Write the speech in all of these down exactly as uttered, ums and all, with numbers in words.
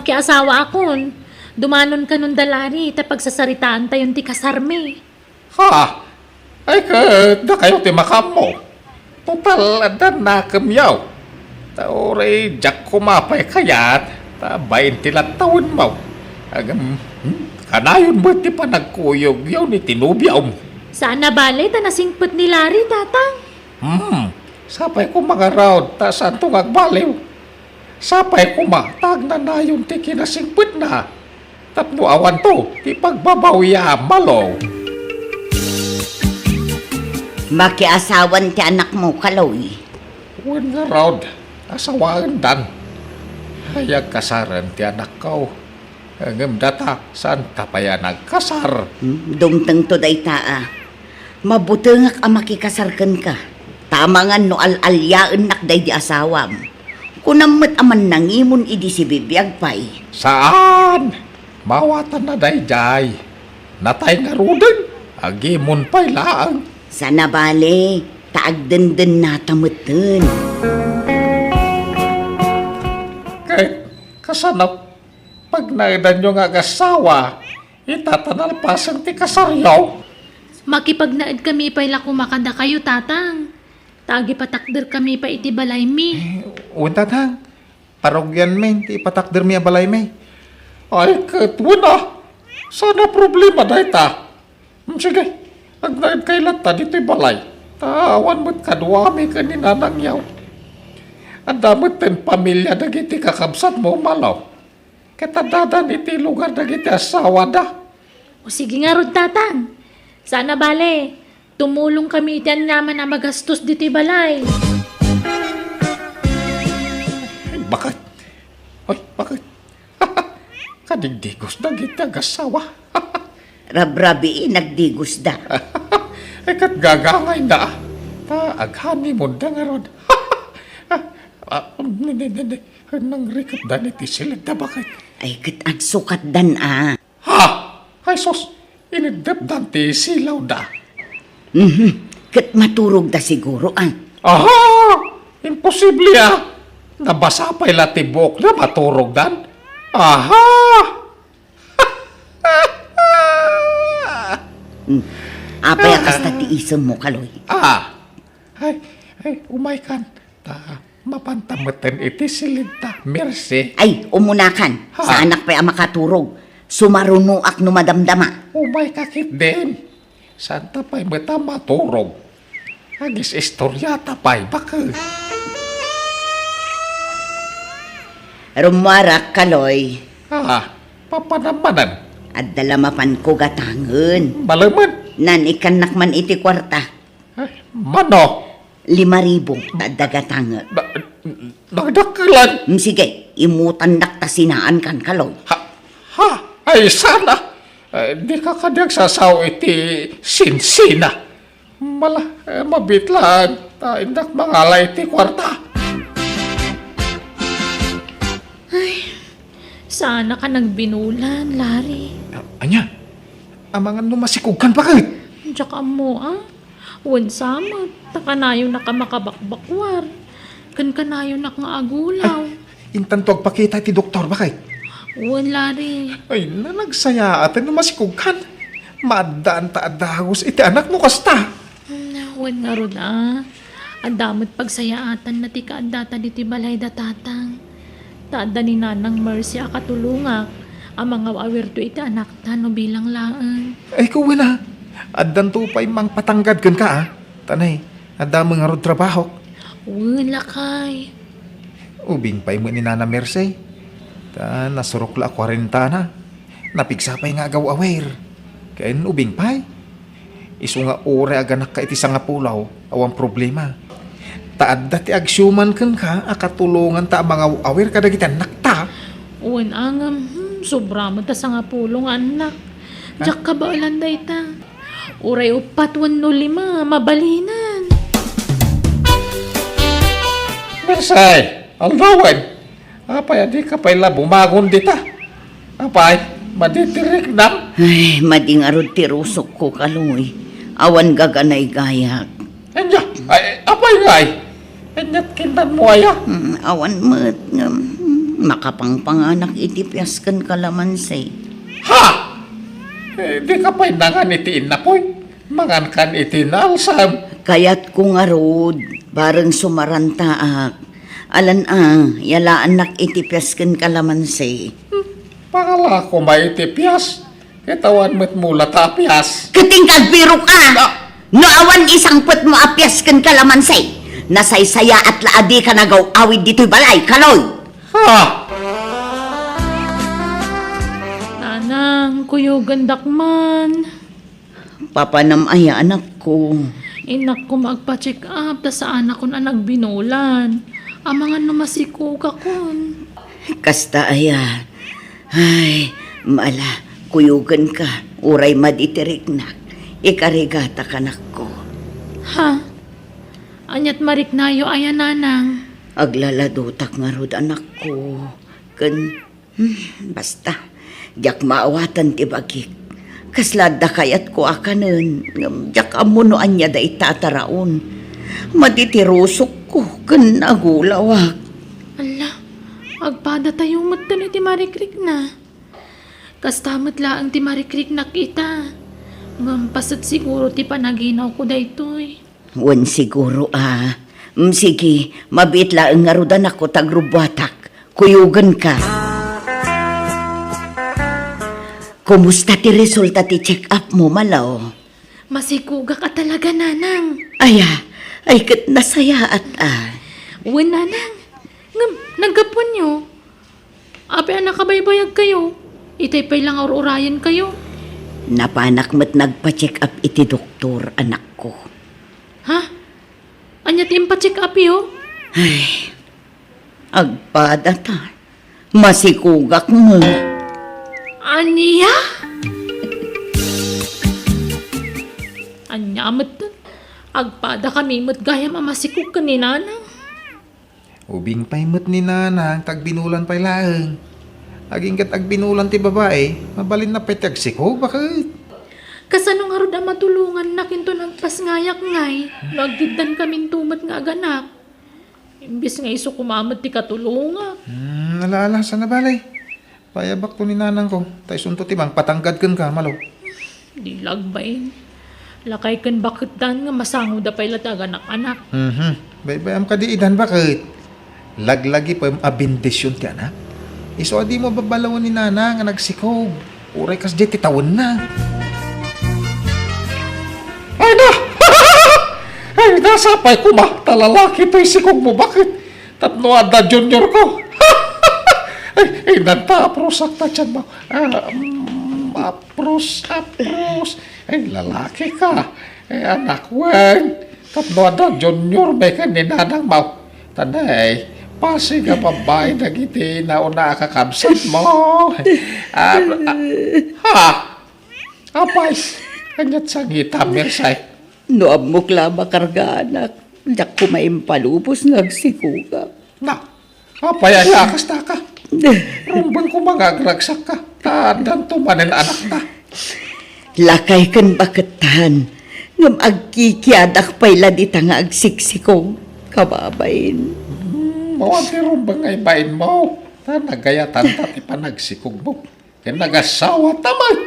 Kiasawaakon, dumanon kanon da Larry ta pagsasaritaantayon ti kasarmi. Ha? Ay, ket dakayo ti makaammo. Total, adda nakemyo. Ta uray diak koma pay kayat, ta bain ti lattawenmo. Agam, hmm, kanayon met ti panagkuyogyo ni ti nobiom. Saan a bale ta nasingpet ni Larry, Tatang. Hmm, sapay koma ngarud, ta saanto nga agbaliw. Sapay koma ta agnanayon ti kinasingpetna tapno awanto ti pagbabawiam, Malo. Makiasawan ti anakmo, Kaloy. Wen ngarud, asawaendan. Ay, agkasaren ti anakko. Ngem data, saanta pay a nagkasar. Hmm, dumtengto dayta a. Mabutengak a makikasar kenka. Ta amangan no al-aliaennak daydi asawam. Kunam met a mannangimon idi sibibiag pay. Saan? Mawatanna daydiay. Natay ngaruden, agimon pay laeng. Saan a bale, ta agdendennata metten. Ket kasano pagnaedanyo nga agasawa, ita ta nalpasen ti kasaryo? Makipagnaedkami pay la koma kadakayo, Tatang. Ta agipatakderkami pay iti balaymi. Eh, wen, Tatang. Parugianmi ti ipatakdermi a balaymi. Ay, ket wen a. Saan a problema dayta. Hmm, sige, agnaedkay latta ditoy balay. Ta awan met kaduami ken ni nanangyo. Adda metten pamilia dagiti kakabsatmo, Malo. Ket addadan iti lugar dagiti asawada. O sige ngarud, Tatang. Saan a bale, tumulongkami iti aniaman a magastos ditoy balay. Ay, baket? Ay, baket? Kadigdigos dagiti agasawa. Rabrabii, nagdigosda. Ay, ket gagangayda. Ta aghanimonda ngarud. Ah, ne, ne, ne, ne. Nangriketdan iti silidda, baket? Ay, ket agsukatdan a. Ha? Ay, sus! Iniddepdan ti silawda. Mhm. Ket maturogda siguro, a. Aha! Imposible, a! Nabasa pay la ti buokda, maturogdan. Aha! Hmm. Apay a kasta ti isemmo, Kaloy? Ah. Ay, ay, umaykan. Ta, mapanta metten iti silidta, Mercy. Ay, umunakan. Ha? Saanak pay a makaturog. Sumarunoak no madamdama. Umayka ketdin. Saanta pay met a maturog. Agis-istoriata pay, baket. Rummuarak, Kaloy. Ah, papanam manen? Adda la mapanko gatangen. Balemen? Naan-ikkannak man iti kuarta. Ay, mano? Lima ribu, adda gatangen. Na-, nagdakkelan? Mm, sige, imutannak ta sinaankan, Kaloy. Ha? Ha? Ay, saan a? Eh, dika kadi agsasao iti sinsina. Mala, eh, mabiit laeng ta innak mangala iti kuarta. Ay, saanaka nagbinulan, Larry. A-, ania? Amangan no masikogkan, baket? Diak ammo, a. Wen sa met, ta kanayonak a makabakbakuar. Ken kanayonak nga agulaw. Ay, intanto agpakita iti doktor, baket? Wen, Larry. Ay, na, nagsayaaten no masikogkan. Maaddaan ta a dagus iti anak no kasta. Hmm, wen ngarud, a. Adda met pagsayaatanna ti kaaddata ditoy balay da Tatang. Ta adda ni Nanang Mercy a katulongak a mangaw-awirto iti anakta no bilang laeng. Ay, wen a. Addanto pay mangpatanggad kenka, a. Ta nay, adda met ngarud trabahok. Wen, lakay. Ubing pay met ni Nana Mercy. Ta nasurok la a kuarentana. Napigsa pay nga agaw-awir. Ken ubing pay. Isu nga uray aganakka iti sangapulo, awan problema. Ta adda ti agsiuman kenka a katulonganta a mangaw-awir kadagiti annakta. Wen a ngem, hmm, sobra met ta sangapulo nga annak. Ha? Diak kabaelan dayta. Uray uppat wenno lima, mabalinan. Mersay, aldawen. Apay a dika pay la bumagon dita? Apay, madi ti riknam? Ay, madi ngarud ti rusokko, Kaloy. Awan gaganaygayak. Ania? Ay, apay ngay? Aniat kintanmo aya? Hmm, awan met ngem. Hmm. Makapangpanganak iti pias ken kalamansi. Ha! Eh, dika pay nangan iti innapoy. Mangankan iti naalsam. Kayatko ngarud, bareng sumarantaak. Alan a, yalaannak iti pias ken kalamansi. Hmm, pangala koma iti pias. Ket awan met mula ta a pias. Ket inka agbirok a! Ah! No awan isangpetmo a pias ken kalamansi, nasaysayaat la a dika nagaw-awid ditoy balay, kaloy! Ha! Nanang, kuyogendak man. Papanam aya, anakko? Innak koma agpa-check up ta saanakon a nagbinulan. Amangan no masikogakon. Kasta aya. Ay, mala, kuyogenka, uray madi ti riknak. Ikarigatak, anakko. Ha? Ania't mariknayo aya, nanang? Aglaladotak ngarud, anakko. Ken, hmm, basta, diak maawatan ti bagik. Kasla adda kayatko a kanen, ngem diak ammo no ania dayta a taraon. Madi ti rusokko ken agulawak. Alla, agpadatayo metten iti marikrikna. Kasta met laeng ti marikriknak ita. Ngem paset siguro ti panaginawko daytoy. Wen siguro a. Mm, sige, mabiit laeng ngarud, anakko, ta agrubbuatak. Kuyogenka. Kumusta ti resulta ti check-upmo, Malo? Masikogak a talaga, nanang. Aya, ay ket nasayaat a. Wen, nanang. Ngem, naggapuanyo? Apay a nakabaybayagkayo? Itay pay la nga ur-urayenkayo. Napanak met nagpa-check-up iti doktor, anakko. Ha? Ania ti impa-check-upyo? Ay, agpadata. Masikogak met. Ania? Ania met? Agpadakami met gayam a masikog ken ni nanang. Ubing pay met ni nanang ta agbinulan pay laeng. Agingga't agbinulan ti babai, mabalinna pay ti agsikog, baket. Kasano ngarud a matulongannak inton agpasngayak ngay, no agdiddankaminto met nga aganak? Imbes nga isu koma met ti katulongak. Hmm, ala, ala, saan a bale? Payabakto ni nanangko, ta isunto ti mangpatanggad kenka, Malo. Di la agbain. Lakay ken baketdan nga masangoda pay la ti aganak-anak. Mhm. Baybayam kadi idan, baket? Laglagipem a bendision ti anak. Isu a dimo babalawen ni nanang nga nagsikog. Uray kasdiay ti tawenna. Ay na! Ay na, sapay koma ta lalaki toy sikogmo, baket? Tapno adda junior ko. Ay, ay, nagpaaprusak ta tiyan mo. Ah, mm, apros, apros. Ay, lalaki ka. Ay, anak, wen. Tapno adda junior, may ka ni nanang mo. Tanay, pasig a babai dagiti nauna a kakabsat mo. Ah, ah, ha? Apay, kaniat sangitam, Mirsay. No ammok la a makargaanak, diak koma impalubos nga agsikogak. Na, apay aya a kasta ka? Rumbeng koma nga agragsakka, ta addanto manen anakta. Lakay ken bakettan, ngem agkikiadak pay la dita nga agsiksikog, kababain. Hmm, awan ti rumbeng nga ibainmo, ta nagayatanta ti panagsikogmo. Ken nagasawata met.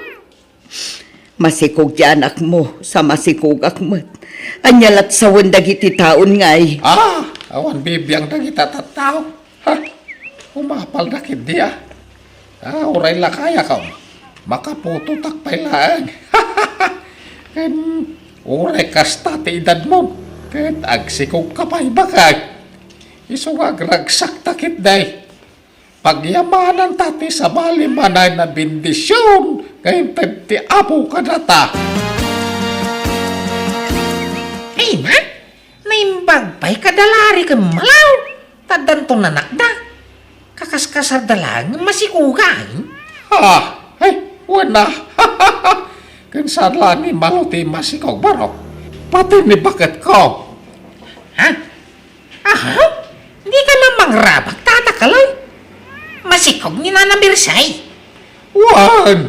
Masikog ti anakmo, sa masikogak met. Ania lat sawen dagiti taon ngay? Ah, awan bibiang dagita tattao. Ha? Umapalda ketdi a. Ah, uray lakayakam. Makaputotak pay laeng. Ken uray kasta ti edadmon. Ket agsikogka pay, baket. Isu nga agragsakta ketdi. Pagyamananta ti sabali manen a bendision nga inted ti Apo kadata. Ay na, naimbag pay ka da Lari ken Malaw, ta addanto nanakda. Kakaskasarda laeng nga masikogan. Ha? Ay, wen a. Ken saan la ni Malo ti masikog, barok? Pati ni baketko. Ha? Aha? Dika man mangrabak, Tata Kaloy? Masikog ni Nana Mirsay? Wen,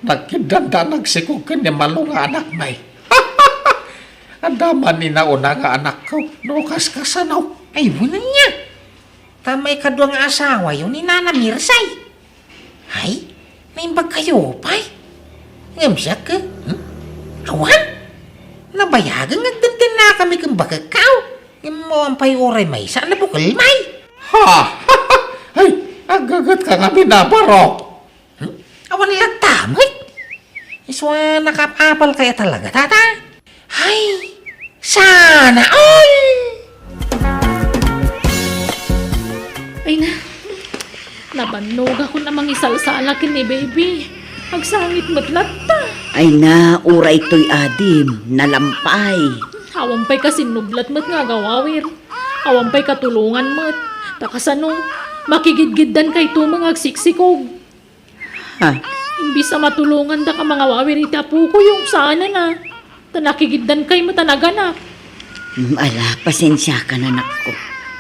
nagkiddanda nagsikog ken ni Malo nga anakmi. Adda man ni nauna nga anakko, no kaskasano. Ay, wen ania. Ta maikadua nga asawayo ni Nana Mirsay. Ay, naimbag kayo pay. Ngem siak, eh? Hmm? Awan? Nabayagen nga agdendennakami ken bakekko. Ngem awan pay uray maysa a nabukelmay. Ha? Ay, aggaget ka ngamin a barok. Hmm? Awan latta met. Isu a nakaapal kaya talaga, tata? Ay, sana all! Ay na, nabannogakon a mangisalsala ken ni baby. Agsangit met latta. Ay na, uray toy adim, nalampay. Awan pay kasinnublat met nga agawawir. Awan pay katulongan met. Ta kasano, makigidgiddan kayto nga agsiksikog. Ha? Imbis a matulongandaka mangawawir iti apokoyo, saanen a. Ta nakigiddan kay met a naganak. Mm, ala, pasensiakan, anakko.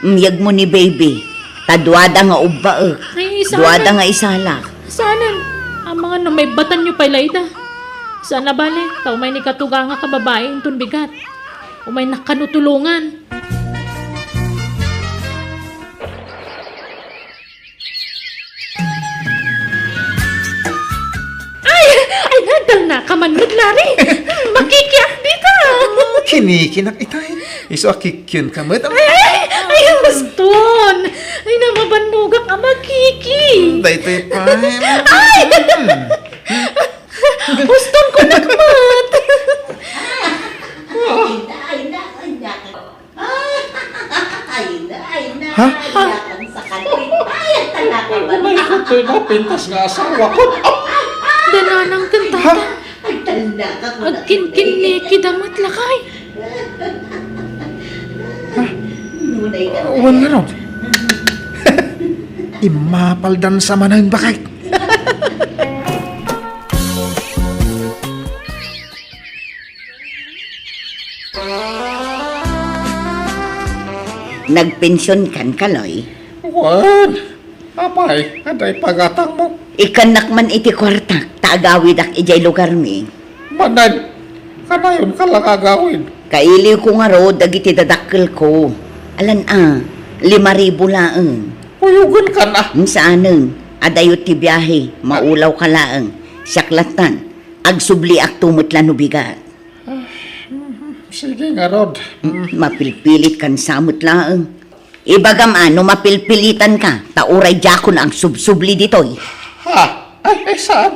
Miyegmo ni baby. Ta duada nga ubbaek. Ay, saanen. Duada nga isalak. Saanen. Amangan no maibbatanyo pay la ida. Saan a bale, ta umay ni katugangak a babai inton bigat. Umaynak kano tulongan. Ay! Ay, nadal na ka man met, Larry. Hmm, makikiak dita. Kinikinak itay. Isu a kikiun ka met. Ay, ay, ay, baston. Ay, namabannogak a makiki. Daytoy pa. Ay! Hmm. Baston ko nakmat. Ay, na, ay, na, ay, na. Ay, na, ay, na, Ha? Ay, na, ang sakit. Ay, ang talaka ba? Ay, ito'y napintas nga asawa ko. Dananang ken tata. Ay, talaka ko na. Agkinkinnikida met lakay. Nunay ka. Wen ngarud. Immapaldan sa manen, bakit? Nagpensionkan, Kaloy? Wen, apay, adda ipagatangmo? Ikkannak man iti kuartak, ta agawidak idiay lugarmi. Manen, kanayon ka lang agawid. Kailiwko ngarud dagiti dadakkelko. Alan a, lima ribu laeng. Kuyogen kan a. Hmm, saanen, adayo ti biahe, maulaw ka laeng. Siak lattan, agsubliakto met la no bigat. Ah, mhm. Sige ngarud. Mm, mapilpilit kan sa met laeng. Ibagam a no mapilpilitan ka, ta uray diakon agsubsubli ditoy. Ha? Ay, ay, saan?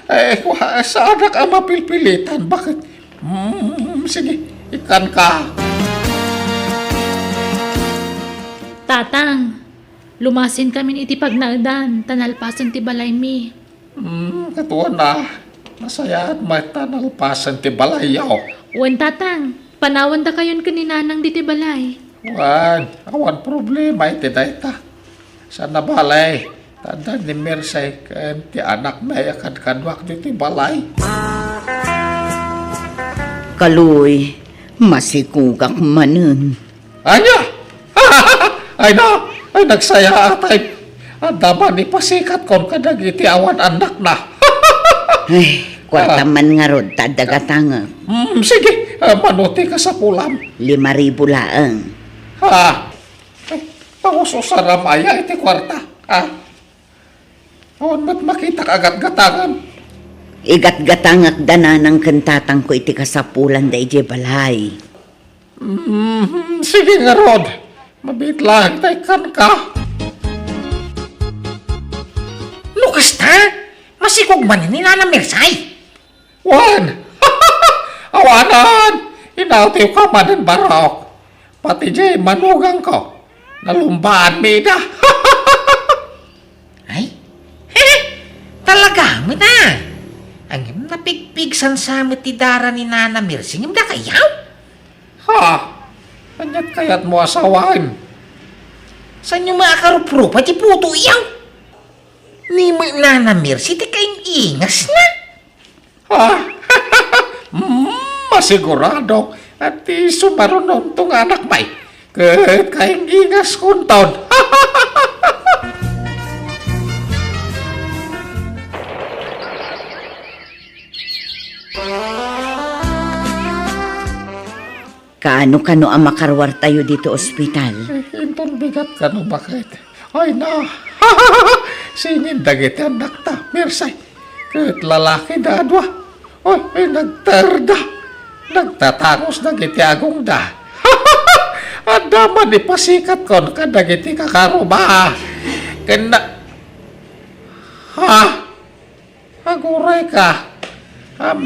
Ay, wa-, saanak a mapilpilitan. Bakit? Mm, sige, ikkan ka. Tatang, lumasin kamin iti pagnaedan, ta nalpasen ti balaymi. Hmm, katuan a. Nasayaat met ta nalpasen ti balayyo. Wen, Tatang, panawandakayon ken ni Nanang ditoy balay. Wen, awan problema iti dayta. Saan a bale, ta adda ni Mirsay ken ti anakmi a kadkaduak ditoy balay. Kaloy, masikogak manen. Ania? Ay na, ay nagsayaat ay. Adda man ipasikatkon kadagiti awan annakna. Ay, kuarta Ah. man ngarud ta adda gatangek. Mm, sige, ah, mano ti kasapulam? Lima ribu laeng. Ah, ay, pangususaram aya iti kuarta? Ah, awan met makitak a gatgatangan. Igatgatangek da nanang ken tatangko iti kasapulanda idiay balay. Mm, sige ngarud. Mabiit laeng ta ikkanka. No kasta, masikog man ni Nana Mirsay. Wen! Awanan! Inawtiwka manen, barok. Pati diay manugangko, nalumbaanmi ida. Ay? Talaga met a? Ngem napigpigsan sa met ti dara ni Nana Mercy ngem dakayaw? Ha? Aniat kayatmo a sawen? Saanyo makaruprupa ti putoyo? Ni met Nana Mercy ti kaing-ingasna. Ah, mm, masigurado, ti sumarunonto nga anakmi, ket kaing-ingaskonton. Kaano kano a makaruartayo ditoy ospital? Eh, inton bigat kano, baket? Ay na! Singin dagiti annakta, Mercy. Ket lalaki da a dua. Oy, ay, nagterda. Nagtatangos dagiti agongda. Adda man ipasikatkon kadagiti kakaruma. Ken na-, ha? Aguray ka. Am,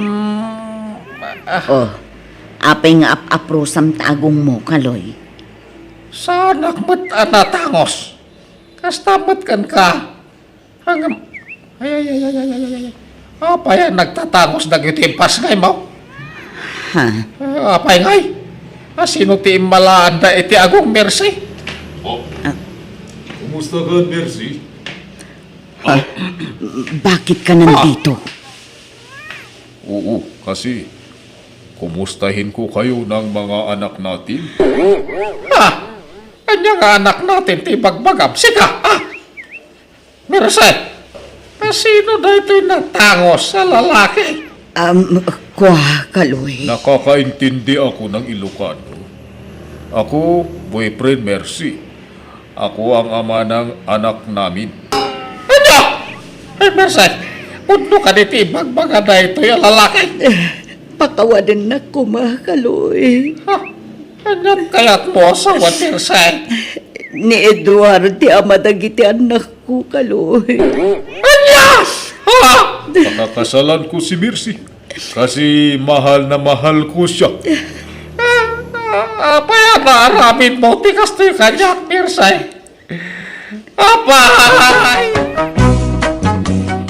ah. Oh, apay nga ap-aprosam ta agongmo, Kaloy? Saanak met a natangos. Kasta met kenka. Ngem, ay, ay, ay. Apay a nagtatangos dagiti impasngaymo? Ha? Ah, apay ngay? A, sino ti immalaanda iti agong, Mercy? Oh. Ah. Kumusta ka, Mercy? Ha? Bakit ka nandito? Oo, kasi kumustahin ko kayo ng mga anak natin. Ha? Ania nga anak natin ti ibagbagam? Sika, ha? Mercy, a, sino daytoy natangos a lalaki? Um, kua, Kaloy. Nakakaintindi ako ng Ilocano. Ako, boyfriend, Mercy. Ako ang ama ng anak namin. Ania? Ay, Mercy, pudno kadi ti ibagbaga daytoy a lalaki? Eh, pakawadennak koma, Kaloy. Ha? Ania kayatmo a sawen, Mercy? Ni Edward ti ama dagiti annakko, Kaloy. Ania? Ha? Pakakasalan ko si Mercy. Kasi mahal na mahal ko siya. Ah, ah, apay a naaramidmo ti kastoy kaniak, Mercy? Apay!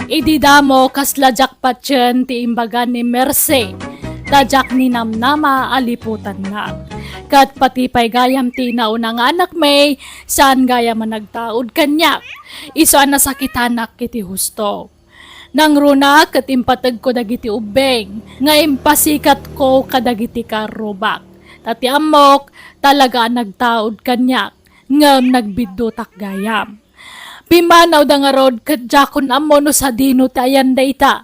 Idi damo, kasla diak patien ti imbaga ni Mercy, ta diak ninamnama a liputanna. Ket pati pay gayam ti nauna nga anakmi, saan gayam a nagtaud kaniak. Isu a nasakitanak iti husto. Nangruna ket impategko dagiti ubbing nga impasikatko kadagiti karrubak. Ta ti ammok, talaga a nagtaud kaniak, ngem nagbiddutak gayam. Pimmanawda ngarud ket diakon ammo no sadino ti ayan dayta.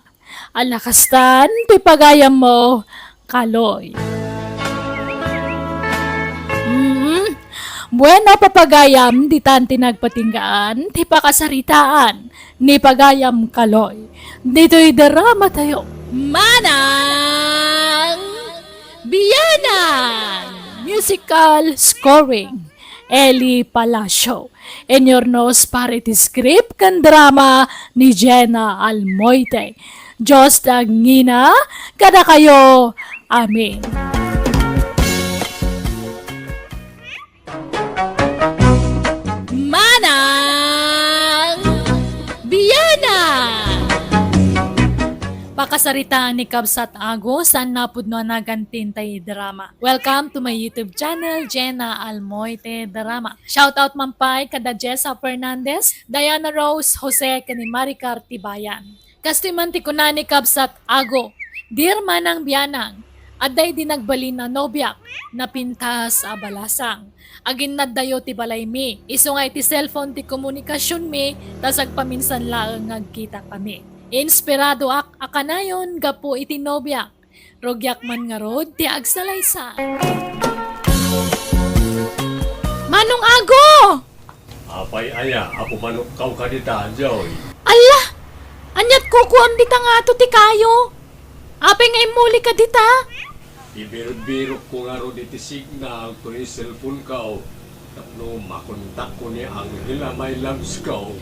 Ala kastan ti pagayammo, Kaloy. Mm. Bueno, papagayam, ditan ti nagpatinggaan ti pakasaritaan ni pagayam, Kaloy. Ditoy drama tayo. Manang Bianang! Musical scoring, Eli Palacio. Inurnos para iti script ken drama ni Jenna Almoite. Dios ti agngina kadakayo. Amen. Manang Bianang! Pakasaritaan ni Kabsat Ago, saan napudno a nagantin tay drama. Welcome to my YouTube channel, Jenna Almoite Drama. Shout out man pay kada Jessa Fernandez, Diana Rose, Jose, ken ni Maricar Tibayan. Kastoy man ti kuna ni Kabsat Ago, "Dear Manang Bianang, adda idi nagbalin a nobiak, napintas a balasang. Aginnaddayo ti balaymi, isu nga iti cellphone ti komunikasionmi, ta sagpaminsan laeng nga agkitakami. Inspiradoak a kanayon gapu iti nobiak. Rugiak man ngarud ti agsalaysay." Manong Ago! Apay aya a pumanokkaw kadita, Joy? Alla! Ania't kukuam dita ngato ti kayo? Apay nga immuli ka dita? Ibirbirokko ngarud iti signal toy cellphone ko tapno makontakko ni Angela, my loves ko.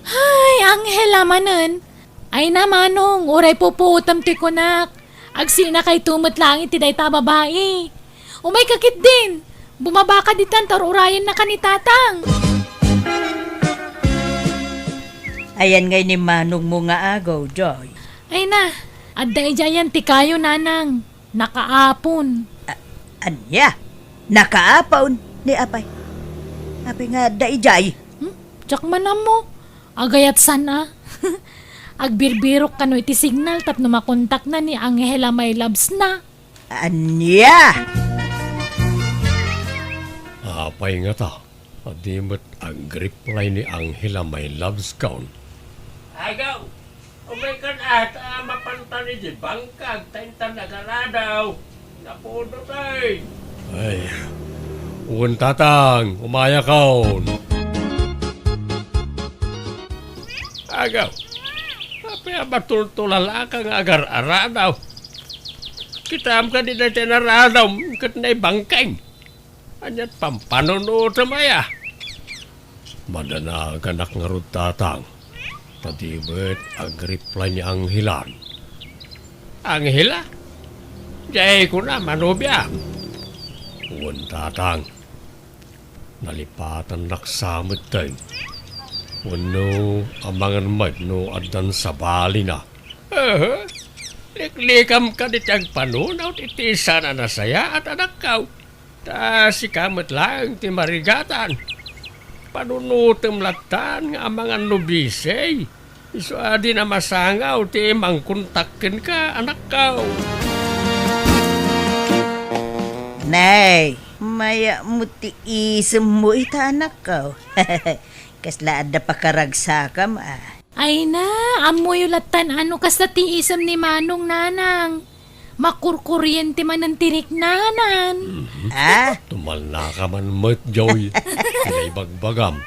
Ay, Angela manen. Ay na, Manong, uray pupuotem ti kunak. Agsinakayto met laeng iti dayta a babai. Umayka ketdin. Bumabaka ditan ta ur-urayennak ni Tatang. Ayan ngay ni manongmo nga Ago, Joy. Ay na, adda idiayen ti kayo, Nanang. Nakaapon. A-, ania? Nakaapon? Ni apay? Apay nga adda idiay? Hmm? Diak man ammo. Agayat saan a? Agbirbirok kano iti signal tapno makontakna ni Angela, my loves na. Ania? Apay ngata, a di met agreply ni Angela, my loves, kaon? Agaw, umaykan ata a mapantan iti bangkag ta intan agaradaw. Napuno tay. Ay, wen, Tatang, umayakon. Agaw, apay a matultulalaka nga agar-aradaw? Kitaem kadi daytoy naradom ket naibangkeng. Ania't pampanunutem aya? Madanagan-ak ngarud, Tatang, ta di met agreply ni Angelan. Angela? Diay kuna manobiam? Wen, Tatang. Nalipatannak sa metten. Wenno amangan met no addan sabalina. Aha. Liklikam kadi ti agpanunot iti saan a nasayaat, anakko. Ta sika met laeng ti marigatan. Panunotem lattan nga amangan no busy. Isu a di na masangaw ti mangkontak kenka, anakko. Nay, mayat met ti isemmo ita, anakko. Kasla adda pakaragsakam, a. Ay na, ammoyo lattan a no kasta ti isem ni Manong, Nanang. Makurkuriente manen ti riknanan. Mhm. Ah? Tumalnaka man met, Joy. Ti naibagbagam.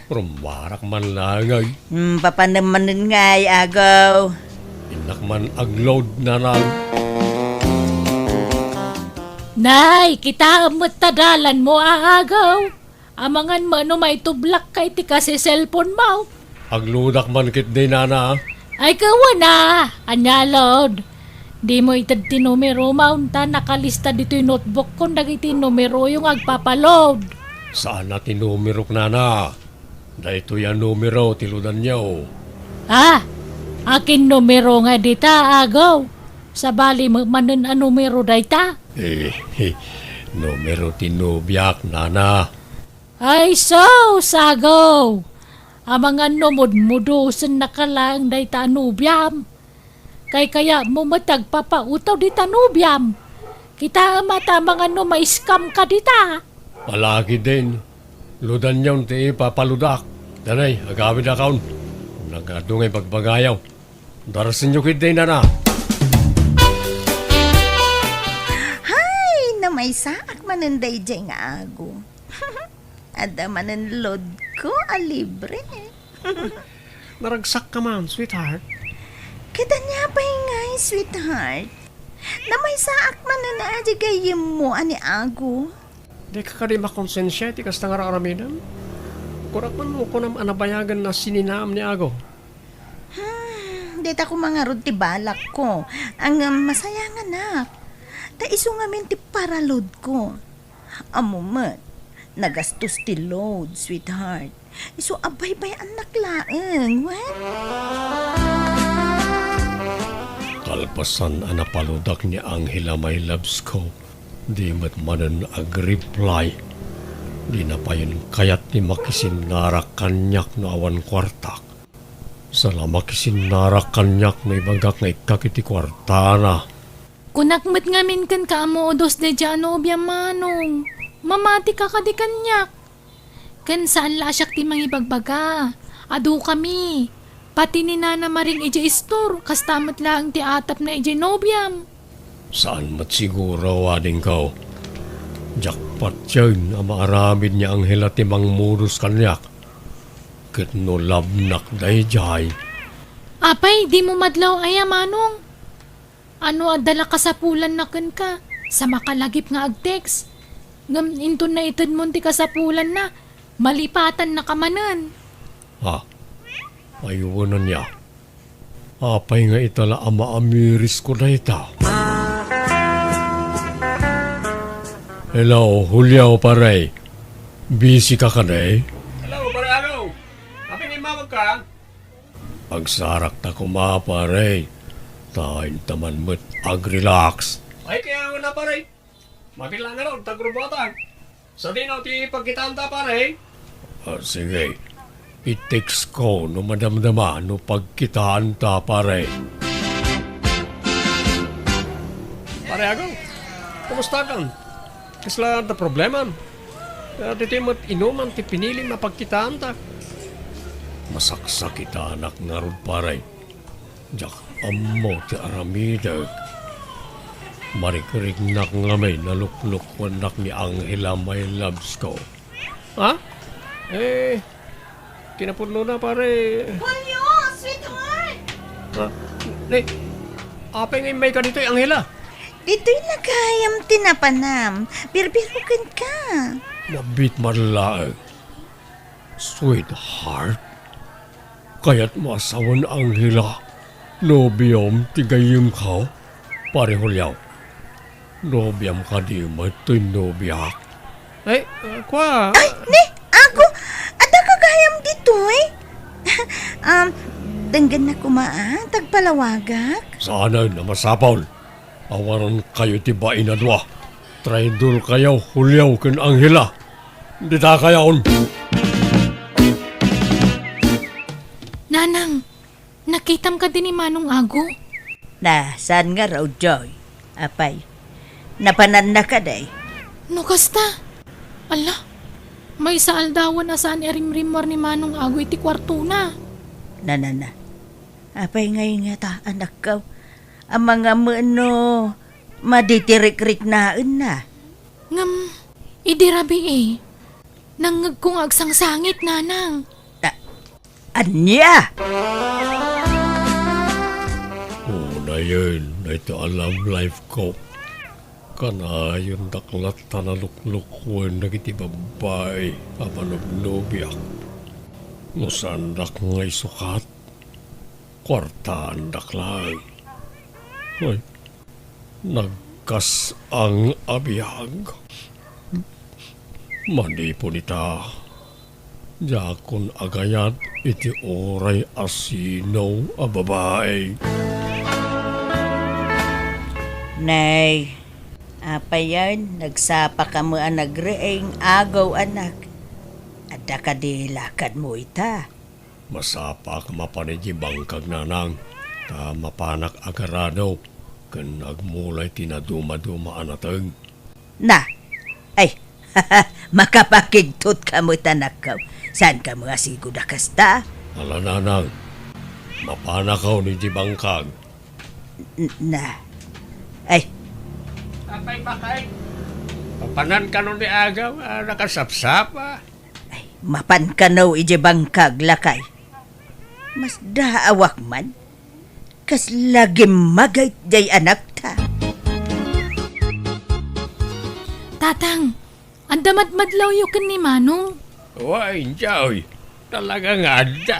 Rummarak man laeng ay. Hmm, papanem manen ngay, agaw. Innak man agload, Nanang. Nay, kitaem met ta dalanmo, a, agaw. Amangan met no maitublakka iti kasi cellphone mo. Agloadak man ketdi, Nana. Ay, kawana, ania load? Dimo ited ti numerom, ta nakalista ditoy notebook kon dagiti numeroyo nga agpapaload. Saan a ti numerok, Nana. Daytoy a numero ti loadanyo. Ah, akin numero nga dita, agaw? Sabali met manen a numero dayta? Eh, numero ti nobiak, Nana. Ay, sus, agaw! Amangan no mudmudosennaka laeng dayta a nobiam. Kaykayatmo met ti agpapautaw dita nobiam. Kitaem a ta amangan no ma-scam ka dita. Palagi din. Loadanyon ti ipapaloadak. Danay, agawidakon. Nagadu nga ibagbagayo. Darasenyo ketdi, Nana. Hay, namaysaak manen daydiay nga ago. Adda manen loadko a libre. Naragsakka man, sweetheart. Ket ania pay ngay, sweetheart? Namaysaak manen a di gayyemmo a ni ago. Dika kadi makonsensia iti kasta nga ar-aramidem? Kunak man no kunam a nabayagen a sininaam ni ago. Hmm, dayta koma ngarud ti balakko. Ngem masayanganak. Ta isu ngamin ti paraloadko. Ammo met, nagastos ti load, sweetheart. Isu a baybay-annak laeng, wen? Kalpasan a napaloadak ni Angela, my loves ko, di met manen agreply. Dina payen kayat ti makisinnarak kaniak no awan kuartak. Saan a makisinnarak kaniak no ibagak nga ikkak iti kuartana. Kunak met ngamin kenka a modos daydiay a nobiam, Manong. Mamatika kadi kaniak. Ken saan la a siak ti mangibagbaga. Adukami. Pati ni Nana Maring idiay istor, kasta met laeng ti atapna idiay nobiam. Saan met siguro, adingko. Diak patien a maaramid ni Angela ti mangmodos kaniak. Ket no labnak daydiay. Apay, dimo madlaw aya, Manong? Ano adda la kasapulanna kenka? Sa makalagip nga ag-text. Ngem inton naitedmon ti kasapulanna, malipatannaka manen. Ah, ay wen ania. Apay nga ita la a maamirisko dayta? Hello, Julio, pare. Busy ka kadi? Hello, pare Ago. Apay nga immawag ka? Agsarakta koma, pare. Ta inta man met ag-relax. Ay, kaya nga na, pare. Mabilang nga raw, tagrubuatan. Sadino ti pagkitaanta, pare? Ah, sige. I-text ko no madamdama no pagkitaanta, pare. Pare Ago, kumusta kan? Kasla adda problemam? Daytoy met inuman ti pinilim a pagkitaantak. Masaksakitanak ngarud, pare. Diak ammo ti aramidek. Marikriknak ngamin a luklukkuennak ni Angela, my loves ko. Ha? Eh, kinapudnona, pare. Julio, sweetheart! Ha? Ne, apay nga immayka ditoy, Angela? Ditoy nagayam ti napanam. Birbirokenka. Mabit man laeng. Sweetheart? Kayatmo a sawen, Angela, nobiom ti gayyemko? Pare Julio, nobiam kadi met toy nobiak? Ay, ah, kwa. Ay, ni, Ago, adda ka gayam ditoy? Um, denggennak koma, a, ta agpalawagak. Saanen a masapul. Awarenkayo ti bain a dua. Traidorkayo, Julio ken Angela. Ditakayon! Nanang, nakitam kadi ni Manong Ago? Na, saan ngarud, Joy? Apay, napananna kadi? No kasta, ala, maysa aldawen a saan irimrimmuar ni Manong Ago iti kuartona. Na, na, na. Apay ngay ngata, anakko? Amangan met no madi ti rikriknaenna. Ngem, idi rabii, nangngegko nga agsangsangit, Nanang. A-, ania? Unayen, daytoy a love life ko. Kanayon dak latta a luklukkuen dagiti babbai a manobnobiak. No saandak nga isukat, kuartaandak laeng. Ay, nagkas-ang a biag. Manipon ita, diakon agayat iti uray a sino a babai. Nay, apayen, nagsapaka met a nagriing, Ago, anak. Adda kadi lakadmo ita? Masapak a mapan idiay bangkag, Nanang, ta mapanak agarado ken agmulay ti nadumaduma a nateng. Na, ay, makapakigtot ka met, anakko. Saan ka met a sigud a kasta? Ala, Nanang, mapanakon idiay bangkag. N-, na, ay. Apay, Bakay, mapanan kano ni Ago a nakasapsapa? Ay, mapan kano idiay bangkag, lakay. Masdaawak man. Kasla gimmagayt diay anakta. Tatang, adda madmadlawyo ken ni Manong? Wen, Joy, talaga nga adda.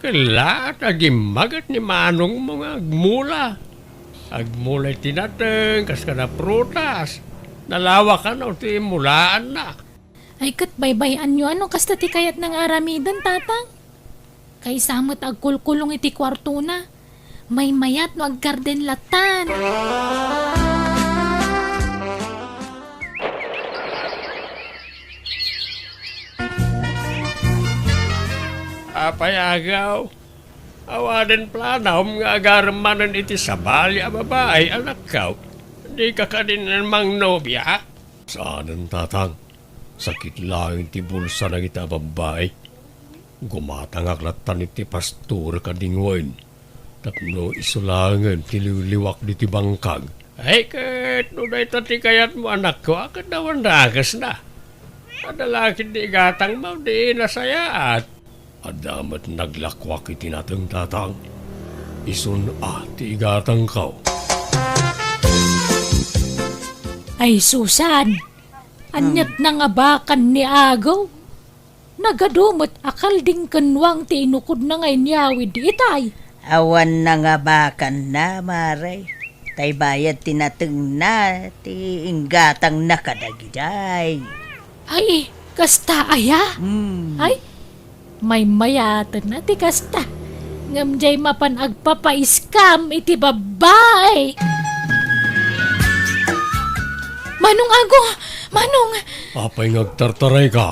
Ket la, ta gimmaget ni Manongmo nga agmula. Agmulay ti nateng, kas kada prutas. Nalawa kano ti mulaanna. Ay, ket baybay-anyo a no kasta ti kayatna nga aramiden, Tatang. Kaysa met agkulkulong iti kuartona, maymayat no aggarden lattan. Apay, Ago, awanen planom nga agarem manen iti sabali a babai, anakko? Dika kadi mangnobiak? Saanen, Tatang. Sakit laeng ti bulsa dagita a babbai. Gumatangak lattan iti pastorek a dingwen tapno isu laengen ti liwliwak ditoy bangkag. Ay, ket no dayta ti kayatmo, anakko, a, ket awan dakesna. Adda la ketdi igatangmo, di nasayaat. Adda met naglakuak iti nateng, Tatang. Isun a ti igatangko. Ay, Susan! Aniat nangabakan ni Ago? Nagadu met a kaldingkennuang ti inukodna nga inyawid itay. Awan nangabakanna, Mare. Tay bayad ti natengna ti inggatangna kadagidiay. Ay, kasta aya? Hmm. Ay, maymayaten a ti kasta. Ngem diay mapan agpapaiskam iti babbai. Manong Ago! Manong! Apay nga agtartarayka?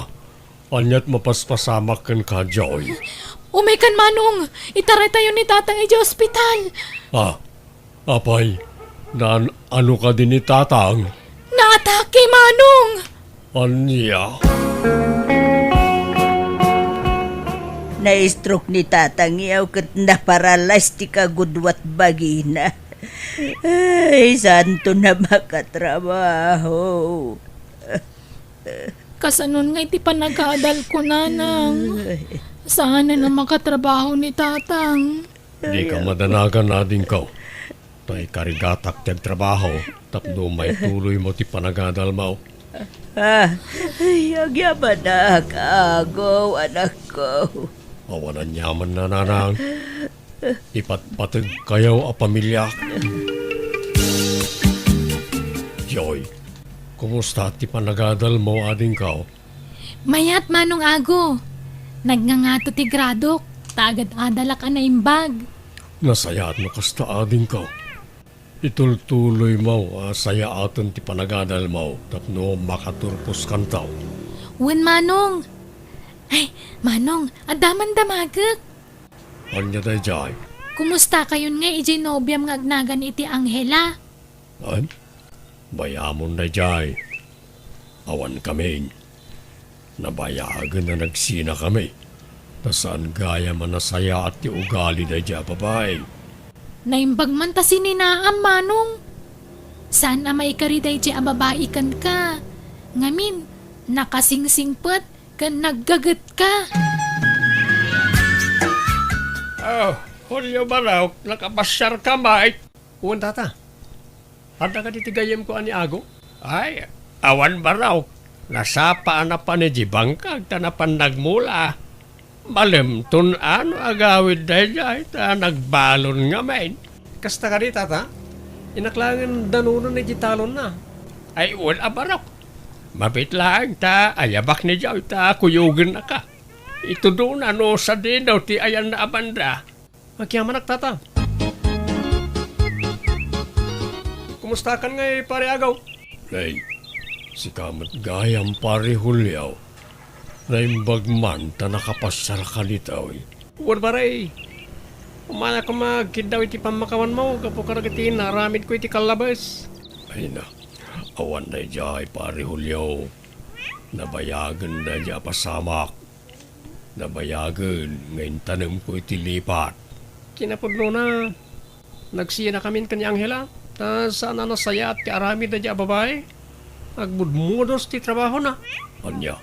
Aniat mapaspasamak kenka, Joy? Umaykan, Manong! Itaraytayo ni Tatang idiay ospital! Ah, apay, naan-ano kadi ni Tatang? Naatake, Manong! Ania? Na-stroke ni Tatang, yaw, ket naparalyze ti kagudua ti bagina. Ay, santo na makatrabaho. Kasanon nga iti panagadalko, nanang? Saan na makatrabaho ni tatang? Dika madanagan, adingko. Ta ikarigatak ti agtrabaho tapno maituloymo ti panagadalmo. Ah, ay, agyamanak, Ago, anakko. Awan aniamanna, nanang. Ipatpategkayo a pamiliak. Joy, kumusta ti panagadalmo, adingko? Mayat, Manong Ago. Nagngangato ti gradok, ta agad-adalak a naimbag. Nasayaat no kasta, adingko. Itultuloymo a sayaaten ti panagadalmo tapno makaturposkanto. Wen, Manong. Ay, Manong, adda man damagek. Ania daydiay? Kumustakayon ngay idiay nobiam nga agnagan iti Angela? Ay, bayamon daydiay. Awankamin. Nabayagen a nagsinakami. Ta saan gayam a nasayaat ti ugali daydiay a babai. Naimbag man ta sininaam, Manong. Saan a maikari daydiay a babai kenka. Ngamin, nakasingsingpet ken naggagetka. Oh, Julio Barok, nakapasiarka met? Wen, tata. Adda kadi ti gayyemko a ni Ago? Ay, awan, Barok. Nasapa a napan idiay bangkag ta napan nagmula. Malemton a no agawid daydiay ta nagbalon ngamin. Kasta kadi, tata? Innak laengen danunen idiay talonna. Ay, wen a, Barok. Mabiit laeng ta ayabak ni Joy ta kuyogennaka. Itudona no sadino ti ayanna a banda. Agyamanak, tata. Kumustakan ngay, Pare Ago? Nay, sika met gayam, Pare Julio. Naimbag man ta nakapasiarka ditoy. Wen, pare. Umay koma agkiddaw iti pammakawanmo gapu kadagiti naaramidko iti kallabes. Ay na, awan daydiay, Pare Julio. Nabayagen daydiay a pasamak. Nabayagen nga intanemko iti lipat. Kinapudnona, nagsinakamin ken ni Angela, ta saan a nasayaat ti aramid daydiay a babai. Agbudmudos ti trabahona. Ania?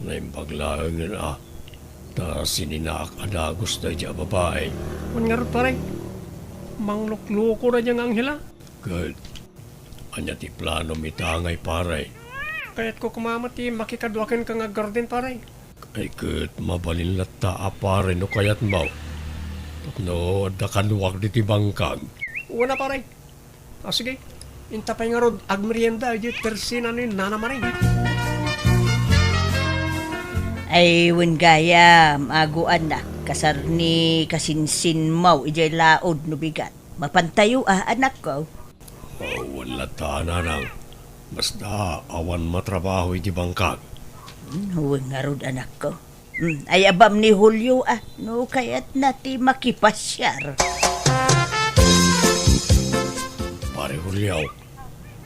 Naimbag laengen a, ta sininaak a dagus daydiay a babai. Wen ngarud, pare, manglukloko daydiay nga Angela. Ket ania ti planom ita ngay, pare? Kayatko koma met ti makikadua kenka nga aggarden, pare. Ay, ket mabalin latta a, pare, no kayatmo. Tapno adda kaduak ditoy bangkag. Wen a, pare. Ah, sige. Inta pay ngarud agmerienda idiay tersina ni Nana Maring. Ay, wen gayam, Ago, anak, kasar ni kasinsinmo idiay laod no bigat. Mapantayo a, anakko. Oh, wen latta, nanang. Basta awan matrabaho iti bangkag. Hmm, wen ngarud, anakko. Hmm, ayabam ni Julio a, no kayatna ti makipasiar. Pare Julio,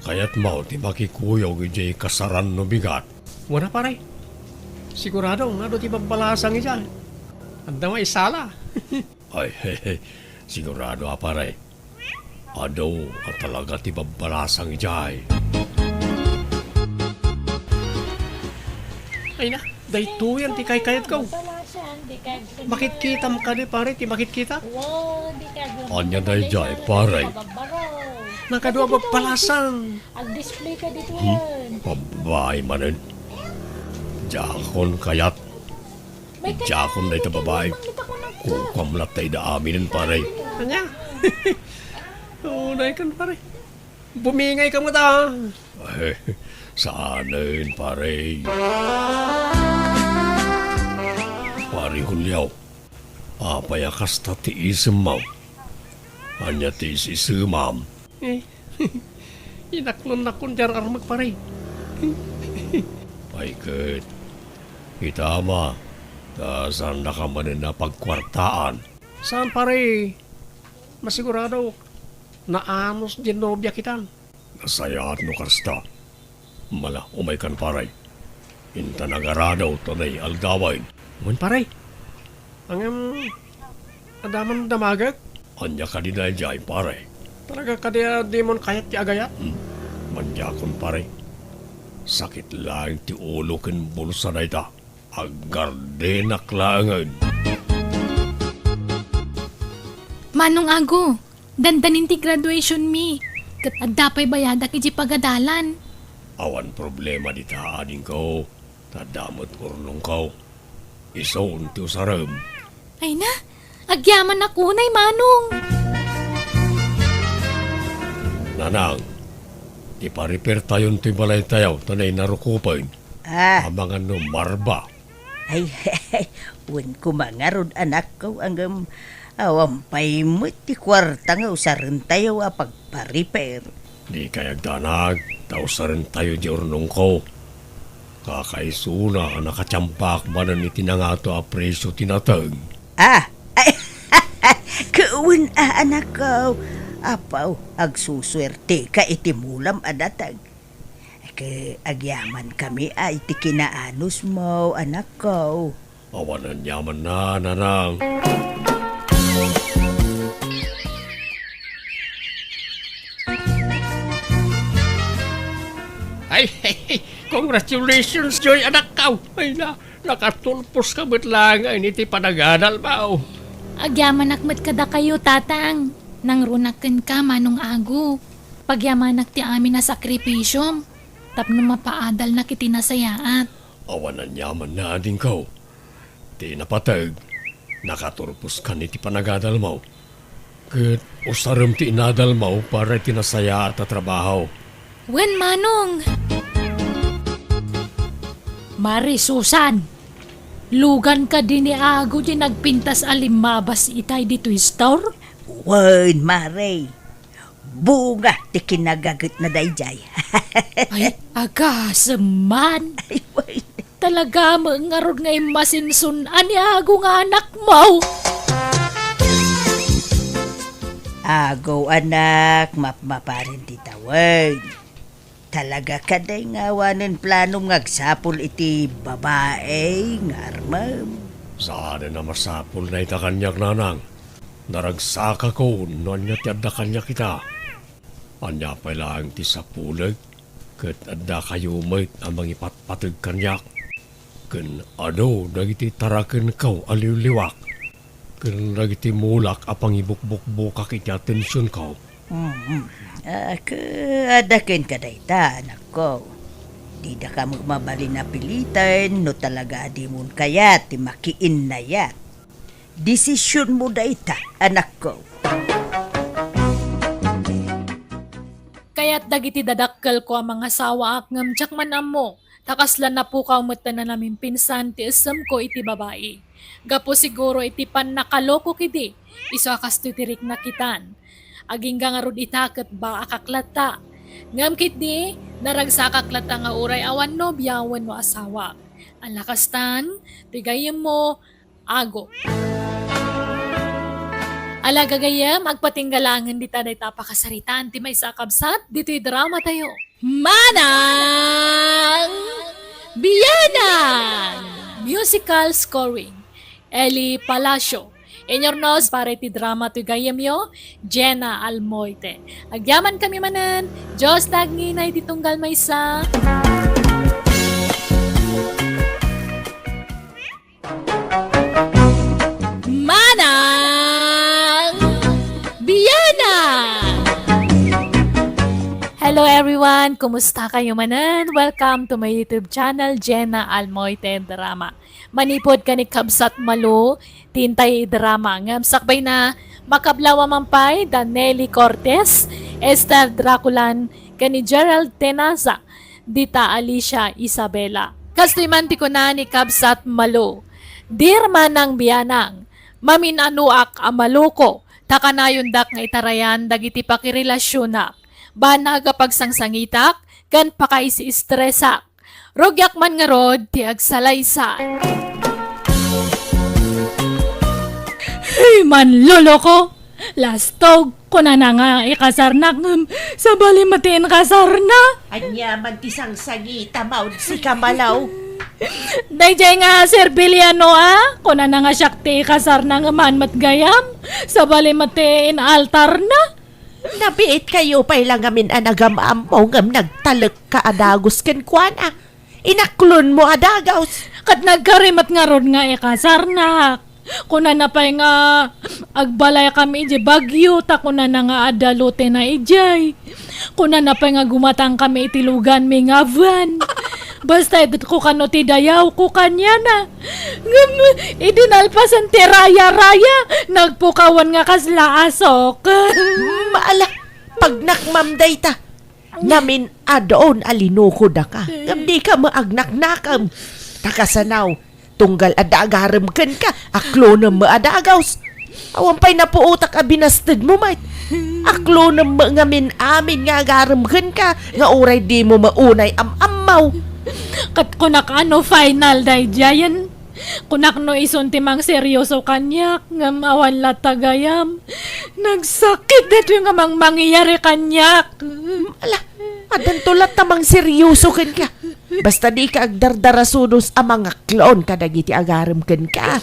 kayatmo ti makikuyog idiay kasaran no bigat? Wen a, pare. Sigurado nga adu ti babbalasang idiay. Adda maisala. Ay, sigurado a, pare. Adu a talaga ti babbalasang idiay. Ay na, daytoyen ti kaykayatko. Babbalasang, di ka. Makitkitam kadi, pare, ti makitkita? Wow, di ka. Ania daydiay, pare? Babbalasang. Nakadua babbalasang. Ag-display ka ditoyen. Hmm? Babai manen. Diakon kayat. Diakon dayta babai. Kukuam latta ida aminen, pare. Ania? Unay kan, pare. Bumingay ka met a. Ay, saanen, pare. Pare Julio, apay a kasta ti isemmo? Ania ti is-isemam? Eh, inaklonnakon ti ar-armek, pare. Ay ket, kitam a, ta saannaka manen a pagkuartaan. Saan, pare. Masiguradok, naanus diay nobia kitan. Nasayaat no kasta. Mala, umaykan, pare. Intan agarado ta nay aldawen. Wen, pare. Ngem, adda man damagek? Ania kadi daydiay, pare? Talaga kadi a dimon kayat ti agayat? Hmm. Madiakon, pare. Sakit laeng ti ulo ken bulsa dayta. Aggardinak laengen. Manong Ago, dandanin ti graduation mi, ket adda pay bayadak iti pagadalan. Awan problema dita, adingko. Ta adda met urnongko. Isun ti usarem. Ay na, agyamanak unay, Manong. Nanang, ipa-repair tayon toy balaytayo ta nainarukopen. Ah. Amangan no marba. Ay, wen koma ngarud, anakko, ngem awan pay met ti kuarta nga usarentayo a pagpa-repair. Dikay agdanag, ta usarentayo di urnongko. Kakaisuna a nakatiampak manen iti nangato a presio ti nateng. Ah! Ay, kawen a, anakko. Apaw, agsusuerteka iti mulam a nateng. Ke, agyamankami a iti kinaanusmo, anakko. Awan aniamanna, Nanang. Ay, congratulations, Joy, anakko. Ay na, nakatulposka met laengen iti panagadalmo. Agyamanak met kadakayo, Tatang. Nangrunak kenka, Manong Ago. Pagyamanak ti amin a sakripisiom tapno mapaadalnak iti nasayaat. Awan aniamanna, adingko. Ti napateg, nakaturposkan iti panagadalmo. Ket usarem ti inadalmo para iti nasayaat a trabaho. Wen, Manong! Mare Susan, lugan kadi ni Ago ti nagpintas a limmabas itay ditoy store? Wen, Mare. Bunga ti kinagagetna daydiay. Ay, agasem man. Ay, wen. Talaga met ngarud nga immasinsun-an ni Ago nga anakmo. Ago, anak, mapmaparin ti tawen. Talaga kadi nga awanen planom nga agsapul iti babai nga armem? Saanen a masapul dayta kaniak, Nanang. Naragsakakon no ania ti adda kaniak ita. Ania pay laeng ti sapulek ket addakayo met a mangipatpateg kaniak? Ken adu dagiti tarakenko a liwliwak ken dagiti mulak a pangibukbukbukak iti atensionko? Mm. Ah, ke-, adda kenka dayta, anakko. Didaka met mabalin a piliten no talaga a dimon kayat ti makiinnayat. Desisionmo dayta, anakko. Kayat dagiti dadakkelko a mangasawaak ngem diak man ammo ta kasla napukaw met ta nanamimpinsan ti essemko iti babai. Gapu siguro iti pannakalokok idi, isu a kastoy ti rikna kitan. Agingga ngarud ita ket baakak latta. Ngem ketdi, naragsakak latta nga uray awan nobia wenno asawa. Ala kastan, ti gayyemmo, Ago. Ala gagayyem, agpatingga laengen dita dayta a pakasaritaan ti maysa a kabsat ditoy dramatayo. Manang Bianang! Musical scoring, Eli Palacio. Inyurnos para iti drama toy gayyemyo, Jenna Almoite. Agyamankami manen, Dios ta agnginay ti tunggal maysa. Manang Bianang! Hello everyone! Kumusta kayo manen? Welcome to my YouTube channel, Jenna Almoite Drama. Manipud ken ni Kabsat Malo, ti intay drama ngem sakbayna, makablawa man pay da Nelly Cortez, Esther Draculan, ken ni Gerald Tenaza, dita Alicia Isabela. Kastoy man ti kuna ni Kabsat Malo, "Dear Manang Bianang, mamin-anoak a maloko, ta kanayondak nga itarayan dagiti pakirelasionak. Banag a pagsangsangitak ken pakaisi-estresak. Rugiak man ngarud ti agsalaysay." Hey, manloloko! Lastog, kunana nga ikasarnak ngem sabali met ti inkasarna. Ania man ti sangsangita, Maud, sika malaw? Daydiay nga Sir Villano, a, kunana nga siak ti ikasarna ngem haan met gayam, sabali met ti inaltarna. Nabiit kayo pay la ngamin a nagam-ammo ngem nagtalekka a dagus kenkuana. Inaklonmo a dagus. Ket nagkari met ngarud nga ikasarnak. Kunana pay nga agbalaykami idiay Baguio, ta kunana nga adda lotena idiay. Kunana pay nga gumatangkami iti luganmi nga van. Basta idiay kano ti dayawko kaniana. Ngem idi nalpasen ti raya-raya, nagpukawen nga kasla asok. Mm, ala, pagnakmam dayta. Ngamin adun a linukodaka. Ngem dika met agnaknakem. Ta kasano, tunggal adda agarem kenka, aklonem met a dagus. Awan pay napuotak a binastedmo met. Aklonem met ngamin amin nga agarem kenka, nga uray dimo met unay am-ammo. Ket kunak, ano final daydiayen? Kunak no isun ti mangseryoso kaniak, ngem awan latta gayam. Nagsakit daytoy nga mangmangyari kaniak. Ala, addanto latta mangseryoso kenka. Basta dika agdardarasudos a mangaklon kadagiti agarem kenka.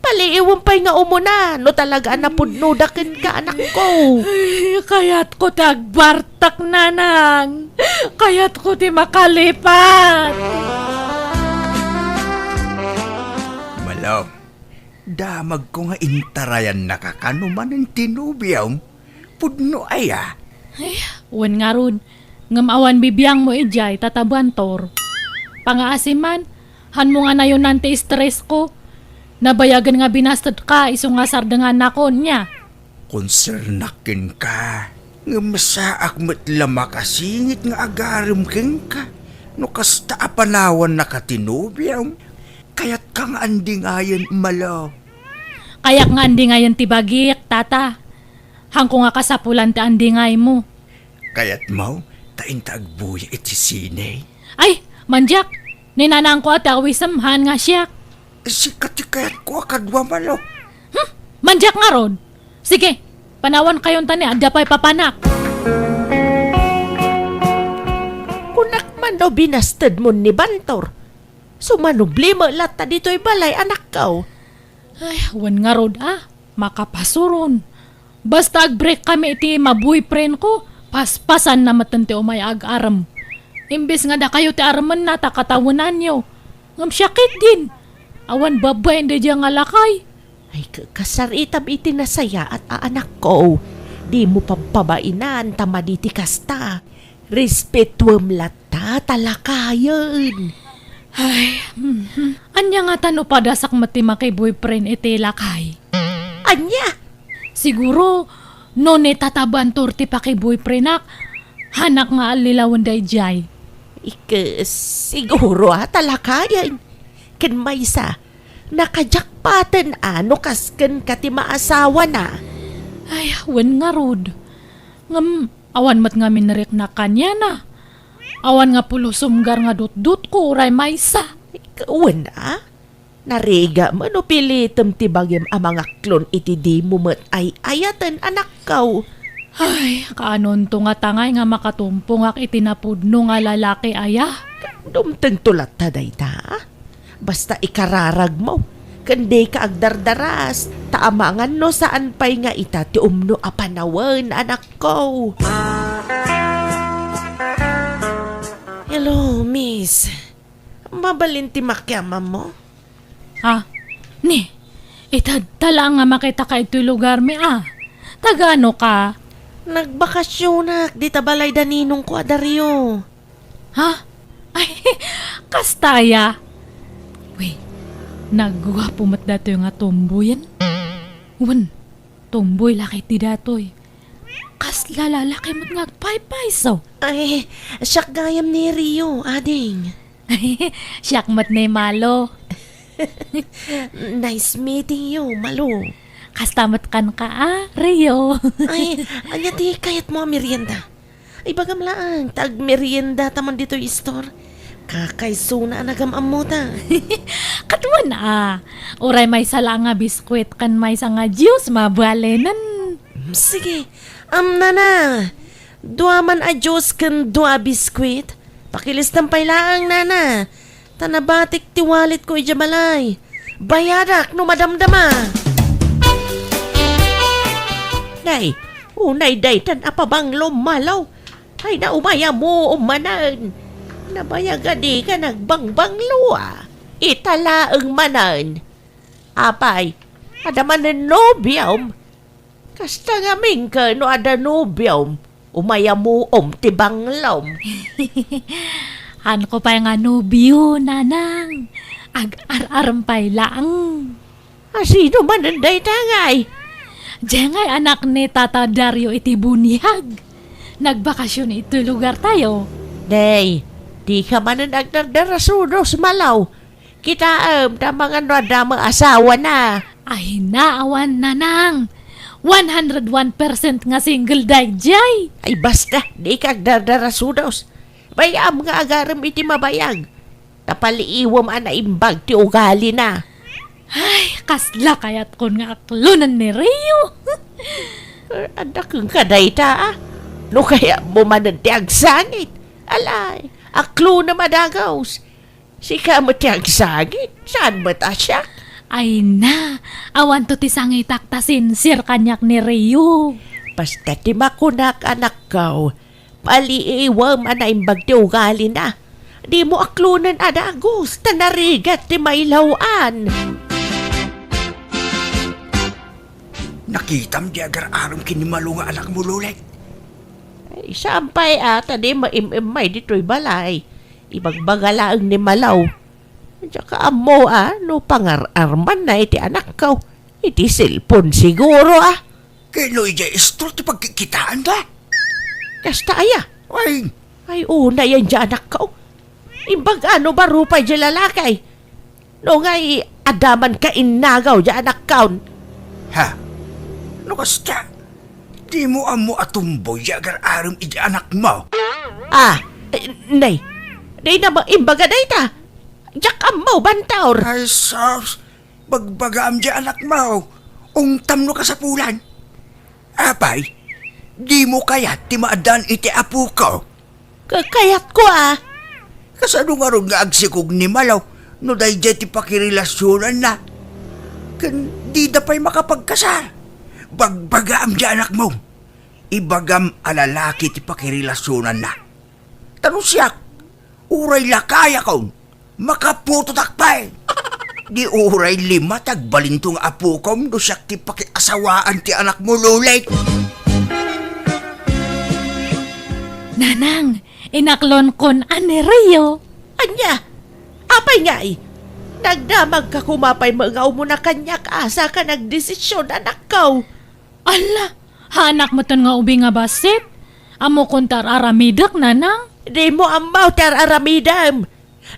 Paliiwem pay nga umuna, no talaga a napudnoda kenka, anakko. Ay, kayatko ti agbartak, nanang. Kayatko ti makalipat. Malo, damagko nga intarayannaka kano manen ti nobiom. Pudno aya? Ay, wen ngarud, ngem awan bibiangmo idiay, Tata Bantor. Pangaasiman, hanmo nga nayonan ti estresko. Nabayagen nga binastedka isu nga sardengannakon, nia? Konsernak kenka, ngem saak met la makasingit nga agarem kenka no kasta a panawannaka ti nobiom. Kayatka nga andingayen, Malo. Kayak nga andingayen ti bagik, Tata. Hanko nga kasapulan ti andingaymo. Kayatmo ta inta agbuya iti sine? Ay, mandiak! Ni nanangko a ti awisem, haan nga siak. Sika ti kayatko a kadua, Malo. Hmm? Mandiak ngarud! Sige, panawankayon ta ni adda pay papanak. Kunak man no binastedmon ni Bantor. Sumanubli met latta ditoy balay, anakko. Ay, wen ngarud a, makapasuron. Basta agbreak kami iti ma-boyfriend ko, paspasanna metten ti umay agarem. Imbes nga dakayo ti aremenna ta katawenanyo. Ngem siak ketdin. Awan babain daydiay nga lakay. Ay, ka-, kasaritam iti nasayaat a anakko. Dimo pabpabainan ta madi ti kasta. Respetuem latta ta lakayen. Ay, mhm. Ania ngata no padasak met ti maki-boyfriend iti lakay? Ania? Siguro, no ni Tata Bantor ti paki-boyfriendak, haanak nga allilawen daydiay. Ike, siguro a ta lakayen. Ken maysa, nakajakpaten a no kas kenka ti maasawana. Ay, wen ngarud. Ngem, awan met ngamin nariknak kaniana. Awan nga pulos sumgar nga dutdotko uray maysa. Wen a? Narigat met no pilitem ti bagim a mangaklon iti dimo met ay-ayaten, anakko. Ay, kaanonto nga tangay nga makatumpongak iti napudno nga lalaki aya? Dumtengto latta dayta. Basta ikararagmo, ken dika agdardaras, ta amangan no saan pay nga ita ti umno a panawen, anakko. Hello, miss. Mabalin ti makiamammo? Ah, ni, itadta laeng nga makitaka itoy lugarmi, ah. Tagano ka? Nagbakasionak dita balay da ninongko a Dario. Ha? Ay, kasta aya? Uy, nagguapo met datoy nga tomboyen. Wen, tomboy la ketdi datoy. Kasla lalaki met nga agpaypayso. Ay, siak gayam ni Rio, ading. Siak met ni Malo. Nice meeting you, Malo. Kasta met kenka, ah, Rio. Ay, ania ti kayatmo a merienda? Ibagam laeng, ta agmeriendata man ditoy store. Kakaisuna a nagam-ammota. Ket wen a, uray maysa laeng nga biskuit ken maysa nga juice, mabalinen. Mm, sige. Am, nana, dua man a juice ken dua a biskuit. Pakilistam pay laeng, nana. Ta nabatik ti walletko idiay balay. Bayadak no madamdama. Nay, Unay daytan a pabanglom, Malo. Ay, naumay ammoom manen. Nabayag a dika nagbangbanglo, a. Ita laeng manen. Apay, adda manen nobiom? Kasta ngamin ket no adda nobiom, umay ammoom ti banglom. Haanko pay nga nobio, Nanang. Ag-ar-arem pay laeng. A, sino manen dayta ngay? Diay ngay anak ni Tata Dario iti buniag. Nagbakasyon iti lugartayo. Nay, dika manen agdardarasudos, Malo. Kitaem, ta amangan no adda met asawana. Ay, awan, Nanang. One hundred one percent nga single daydiay. Ay, basta, dika agdardarasudos. Bay-am nga agarem iti mabayag. Ta paliiwem a naimbag ti ugalina. Ay, kasla kayatkon nga aklonen ni Rio. Eh, adda kenka dayta, a. No kayatmo manen ti agsangit. Alay, aklonem a dagus. Sika met ti agsangit, saan met a siak? Ay na, awanto ti sangitak ta sincere kaniak ni Rio. Basta ti makunak, anakko, paliiwem a naimbag ti ugalina. Dimo aklonen a dagus, ta narigat ti mailaw-an. Nakitam diay agar-arem ken ni Malo nga anakmo, Lolet? Ay, saan pay a, ta di maim-immay ditoy balay. Ibagbaga laeng ni Malo. Diak ammo a no pangar-armanna iti anakko. Iti cellphone siguro, a. Ket no idiay istor ti pagkikkitaanda? Kasta aya? Ay. Ay, unay a diay anakko. Imbag a no baro pay diay lalaki. No ngay, adda man kainnagaw diay anakko. Ha? No kasta, dimo ammo a tomboy diay agar-arem iti anakmo? A, eh, nay, dayta met imbaga dayta. Diak ammo, Bantor. Ay, sus, bagbagaam diay anakmo. Ungtam no kasapulan. Apay, dimo kayat ti maaddaan iti apoko? Ka-, kayatko, a. Kasano ngarud nga agsikog ni Malo no daydiay ti pakirelasionanna? Ken dida pay makapagkasar. Bagbagaam diay anakmo. Ibagam a lalaki ti pakirelasionanna. Ta no siak, uray lakayakon, makaputotak pay. Di uray lima ti agbalinto nga apokom no siak ti pakiasawaan ti anakmo, Lolet. Nanang, inaklonkon a ni Rio. Ania? Apay ngay? Nagdamagka koma pay met nga umuna kaniak, a, saka nagdesisyon, anakko. Ala, haanak metten nga ubing a bassit? Ammokon ti ar-aramidek, Nanang? Dimo ammo ti ar-aramidem.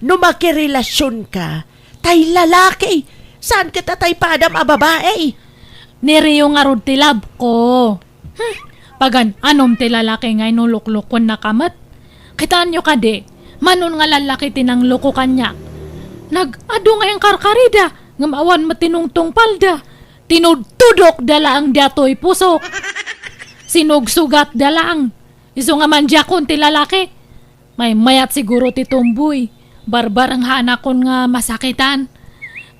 No makirelasionka, tay lalaki, saan ket a tay padam a babai? Ni Rio ngarud ti love ko. Hmm, pagan-anom ti lalaki nga inuluklukuennaka met. Kitaenyo kadi, manon nga lallaki ti nangloko kaniak. Nag-adu nga inkarkarida, ngem awan met ti nungtungpalda. Tinudtudokda laeng diay pusok. Sinugsugatda laeng. Isu nga mandiakon ti lalaki. Maymayat siguro ti tomboy. Barbareng haanakon nga masakitan.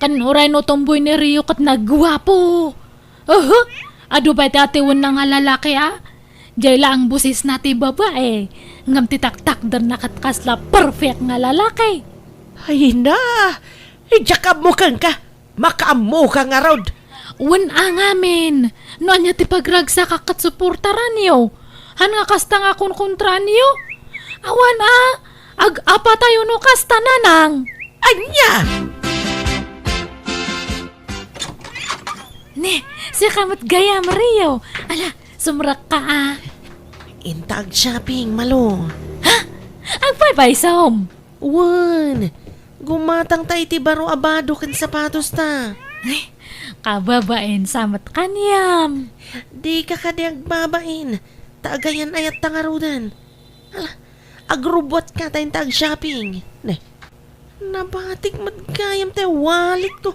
Ken uray no tomboy ni Rio ket nagguapo. Uhu! Adu pay ti atiwenna nga lalaki, a? Diay laeng bosesna ti babai. Ngem ti taktakderna ket kasla perfect nga lalaki. Ay na! Diak ammo kenka. Makaammoka ngarud. Wen a ngamin, no ania ti pagragsakak ket suportaranyo. Han nga kasta nga konkontraanyo? Awan a, ag-apatayo no kasta, Nanang. Ania? Ne, sika met gayam, Rio. Ala, sumrekka a. Inta ag-shopping, Malo. Ha? Agpaypaysom? Wen, gumatangta iti baro a bado ken sapatosta. Ay, kababain sa met kaniam. Dika kadi agbabain, ta agayan-ayatta ngaruden. Ala, agrubbuatka ta inta ag-shopping. Ne, nabatik met gayam ti walletko.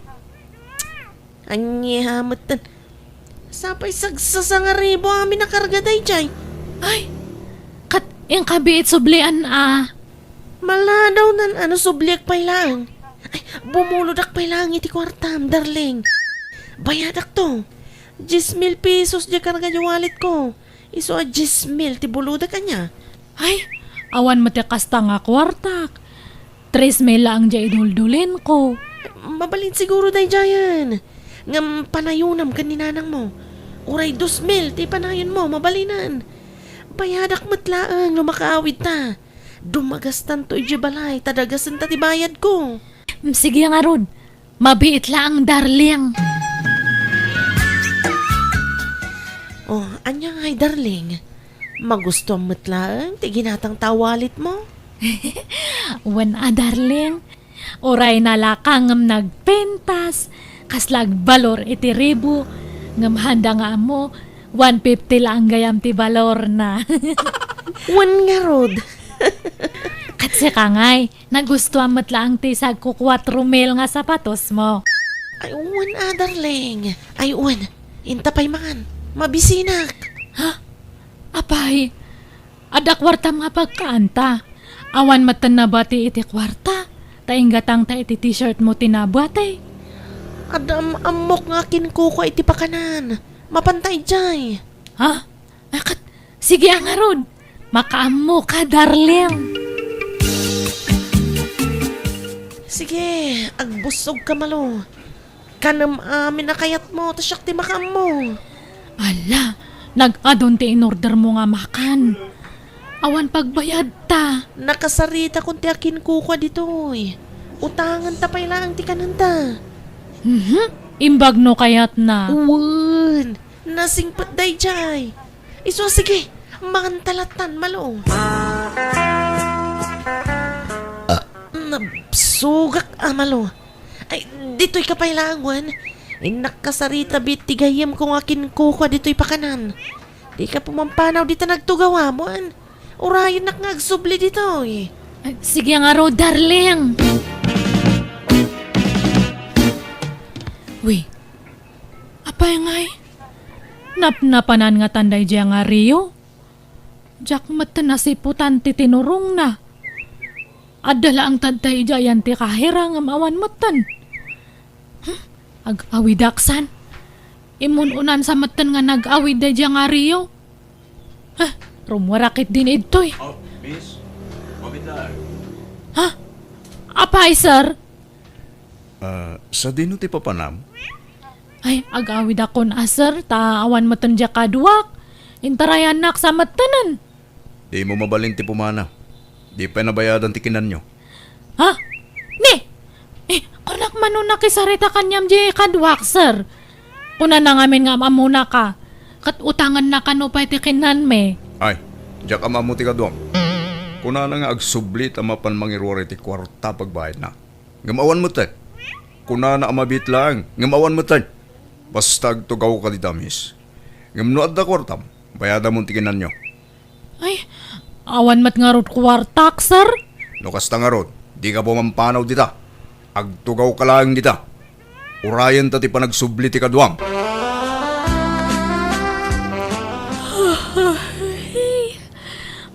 Ania metten? Sapay sagsasangaribu amin a karga daydiay. Ay, ket inkabiit sublian a. Maladawnan a no subliak pay laeng. Ay, bumulodak pay laeng iti kuartam, darling. Bayadakto. Dies mil pesos diay karga diay walletko. Isu a diez mil ti bulodek ania? Ay, awan met ti kasta nga kuartak. Tres mil laeng diay iduldulinko. Mabalin siguro daydiayen. Ngem panayonam ken ni nanangmo. Uray dos mil ti panayonmo, mabalinen. Bayadak met laeng no makaawidta. Dumagastanto idiay balay, ta dagasenta ti bayadko. Mm, sige ngarud. Mabiit laeng, darling. Oh, ania ngay, darling? Magustuam met laeng ti ginatang ta walletmo? Wen a, darling. Uray nalaka ngem nagpintas, kasla agbalor iti ribu, ngem haanda nga ammo, one fifty laeng gayam ti balorna. Wen ngarud. Ket sika ngay, nagustuam met laeng ti sagko kuatro mil nga sapatosmo. Ay, wen a, darling. Ay, wen. Inta pay man. Mabisinak. Ha? Apay, adda kuartam nga pagkaanta. Awan met ti nabati iti kuarta. Ta inggatangta iti t-shirtmo ti nabati. Adda am-ammok nga akinkukua iti pakanan. Mapanta idiay. Ha? Akat, sige a ngarud. Makaammoka, darling. Sige, agbussogka, Malo. Kanem amin a kayatmo, ta siak ti makaammo. Ala, nag-adun ti inordermo nga makan. Awan pagbayadta. Nakasaritakon ti akinkukua ditoy. Utangenta pay laeng ti kanenta. Mhm. Imbag no kayatna. Wen, nasingpet daydiay. Isu, sige, manganta lattan, Malo. Ah, nabsugak a, Malo. Ay, ditoyka pay laeng, wen. Innak kasarita bet ti gayyemko nga akinkukua ditoy pakanan. Dika pumampanaw dita nagtugawam, wen. Urayennak nga agsubli ditoy. Ay, sige ngarud, darling. Uy, apay ngay? Napnapanan ngatan daydiay nga Rio? Diak met nasiputan ti tinurongna. Adda laeng tatta idiay ti kahira ngem awan metten. Hmm, ag-awidak san? Imun-unan sa metten nga nag-awid daydiay nga Rio. Ha, rummuar ketdin idtoy. Oh, miss, mabiit laeng. Ha? Apay, sir? Ah, sadino ti papanam? Ay, ag-awidakon a, sir, ta awan metten diay kaduak. Intarayannak sa mettenen. Dimo mabalin ti pumanaw. Di pay nabayadan ti kinanyo. Ha? Ni? Eh, kunak mano nakisarita kaniam diay kaduak, sir. Kunana ngamin nga am-ammonaka. Ket utanganna kano pay ti kinanmi. Ay, diak am-ammo ti kaduam. Kunana nga agsubli ta mapan mangiruar iti kuarta pagbayadna. Ngem awan metten. Kunana a mabiit laeng, ngem awan metten. Basta agtugawka dita, miss. Ngem no adda kuartam, bayadamon ti kinanyo. Ay, awan met ngarud kuartak, sir. No kasta ngarud, dika pumampanaw dita. Agtugawka laeng dita. Urayenta ti panagsubli ti kaduam.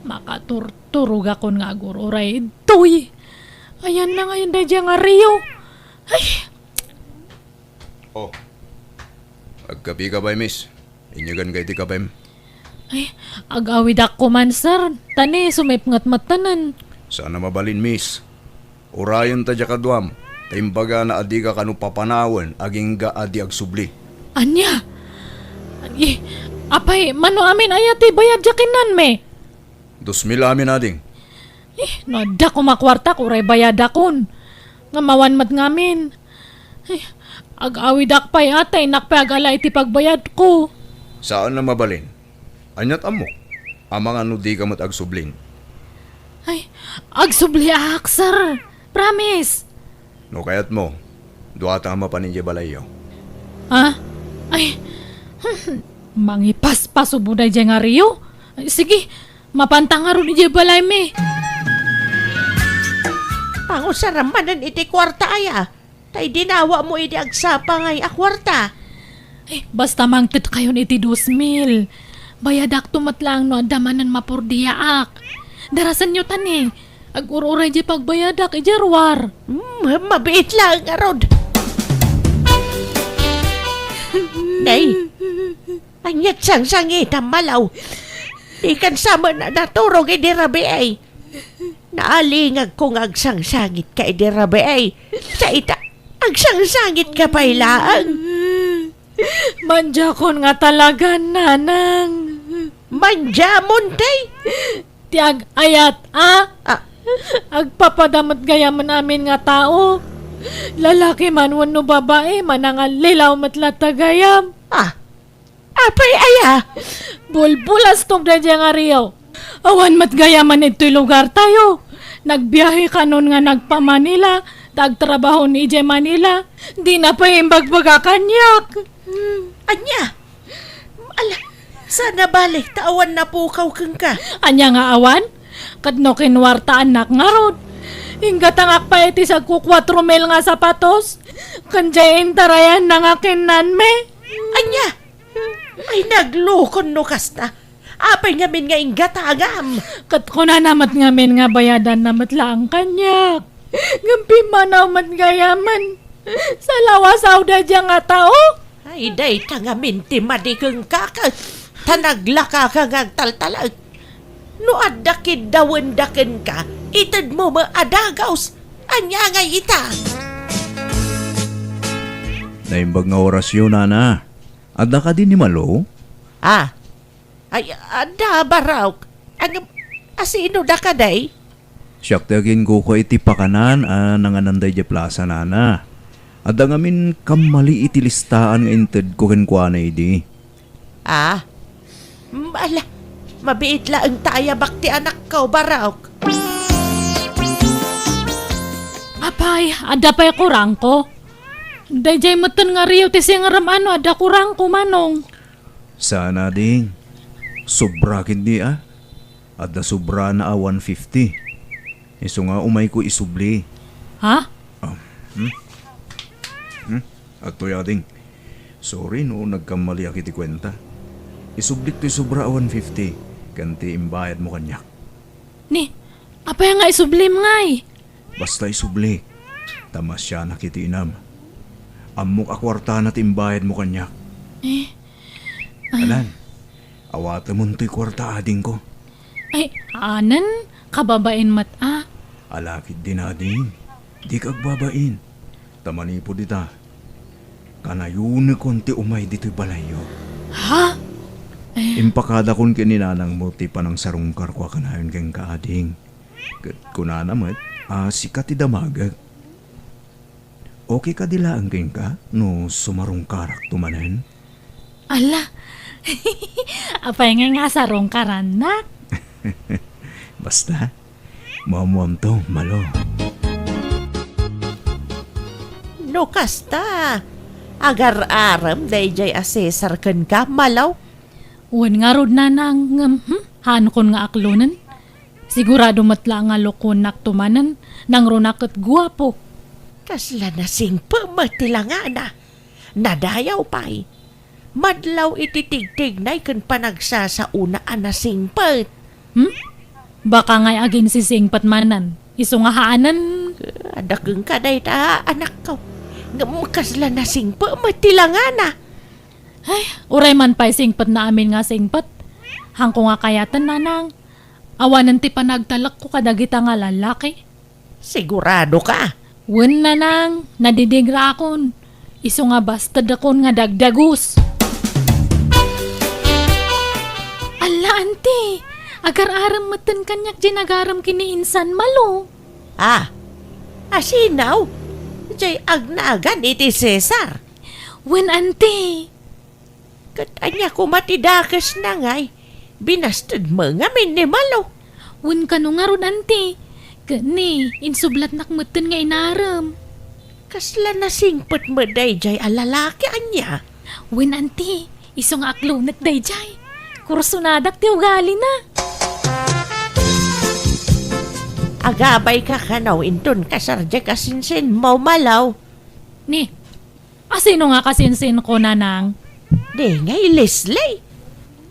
Makaturturogakon nga agur-uray ditoy. Ayanna ngayen daydiay nga Rio. Ay! Oh. Agkapika pay, miss? Inyeganka iti kapem? Ay, ag-awidak koman, sir. Ta ni, sumipnget mettenen. Saan a mabalin, miss. Urayenta diay kaduam, ta imbagana a dika kano papanawen agingga a di agsubli. Ania? Ay, apay, mano amin aya ti bayad diay kinanmi? Dos mil amin, ading. Eh, no adda koma kuartak, uray bayadakon. Ngem awan met ngamin. Eh, ag-awidak pay a, ta innak pay agala iti pagbayadko. Saan a mabalin. Aniat ammok? Amangan no dika met agsubling. Ay, agsubliak, sir. Promise. No kayatmo, duata a mapan idiay balayyo. Ha? Ay, mangipaspasubo daydiay nga Rio? Ay, sige, mapanta ngarud idiay balaymi. Pangusaram manen iti kuarta aya, ta idinawamo idi agsapa ngay a kuarta. Eh, basta mangtedkayon iti dos mil. Bayadakto met laeng no adda manen mapurdiaak. Darasenyo ta ni, ag-ur-uray diay pagbayadak idiay ruar. Hmm, mabiit laeng ngarud. Nay, aniat sangsangitam, Malaw? Dikan sa met a naturog idi rabii. Naalingagko nga agsangsangitka idi rabii. Sa ita, agsangsangitka pay laeng. Mandiakon nga talaga, nanang. Mandiamon, tay? Ti ag-ayat, a? Ah. Agpapada met gayamen amin nga tao. Lalaki man wenno babai, manangallilaw met latta gayam. Ah. Apay aya? Bulbulastok daydiay nga rio. Awan met gayamen idtoy lugartayo. Nagbiahe kanon nga nagpa-Manila, ta agtrabaho idiay Manila. Dina pay imbagbaga kaniak. Ania? Ala, sana bale, ta awan napukaw kenka. Ania nga awan? Ket no kinuartaannak ngarud, inggatangak pay iti sagko kuatro mil nga sapatos, ken diay intarayanna nga kinnanmi. Ania? Ay, naglukon no kasta. Apay ngamin nga inggatangam? Ket kunana met ngamin nga bayadanna met laeng kaniak. Ngem pimmanaw met gayamen. Salawasaw daydiay nga tao. Ay, dayta ngamin ti madi kenka, ket ta naglakaka nga agtaltalek. No adda kiddawenda kenka, itedmo met a dagus. Ania ngay ita? Naimbag nga orasyo, nana. Adda kadi ni Malo? Ah. Ay, adda, Barok. Ngem, asino dakaday? Siak ti aginkuko iti pakanan a nanganan daydiay plasa, nana. Adda ngamin kammali iti listaan nga intedko kenkuana idi. Ah? Mm, ala, mabiit laeng ta ayabak ti anakko, Barok. Apay, adda pay kurangko. Daydiay metten nga rio ti singrem a no adda kurangko, manong. Saan a, ding. Sobra ketdi a. Adda sobrana a one fifty. Isu nga umayko isubli. Ha? Ah, hmm? Hmm? Adtoy a, ding. Sorry no nagkammaliak iti kuenta. Isublik toy sobra a one fifty ken ti imbayadmo kaniak. Ni, apay nga isublim ngay? Basta isublik, ta masianak iti inam. Ammok a kuartana ti imbayadmo kaniak. Eh? Ah. Anan, awatemon toy kuarta, adingko. Ay, anen, kababain met a. Alakid din, ading. Dika agbabain. Ta manipud ita, kanayonekon ti umay ditoy balayyo. Ha? Eh. Impakadakon ken ni nanangmo ti panangsarungkarko a kanayon kenka, ading. Ket kunana met a sika ti damagek. Okay kadi laeng kenka no sumarungkarakto manen? Ala, apay nga nga sarungkarannak? Basta, muammuamto, Malo. No kasta, agar-arem daydiay a Cesar kenka, Malo? Wen ngarud, nanang, ngem, hmm, haankon nga aklonen. Sigurado met la nga lokonnak to manen, nangruna ket guapo. Kasla nasingpet met ti langana. Nadayaw pay. Madlaw iti tigtignay ken panagsasaona a nasingpet. Hmm? Baka ngay aginsisingpet manen, isu nga haanen. Adda kenka dayta, anakko. Ngem kasla nasingpet met ti langana. Ay, uray man pay singpetna amin nga singpet. Haanko nga kayaten, nanang. Awanen ti panagtalekko kadagita nga lallaki. Sigurado ka? Wen, nanang, nadidigraakon. Isu nga bastedakon nga dagdagus. Alla, anti, agar-arem metten kaniak diay nagarem ken ni insan Malo. Ah, asino? Diay agnagan iti Cesar? Wen, anti. Ket ania koma ti dakesna ngay? Binastedmo ngamin ni Malo. Wen, kano ngarud, anti. Ket ni, insublatnak metten nga inarem. Kasla nasingpet met daydiay a lalaki, ania? Wen, anti, isu nga aklonek daydiay. Kursonadak ti ugalina. Agabayka kano inton kasar diay kasinsinmo, Malo. Ni, asino nga kasinsinko, nanang? Di ngay Leslie.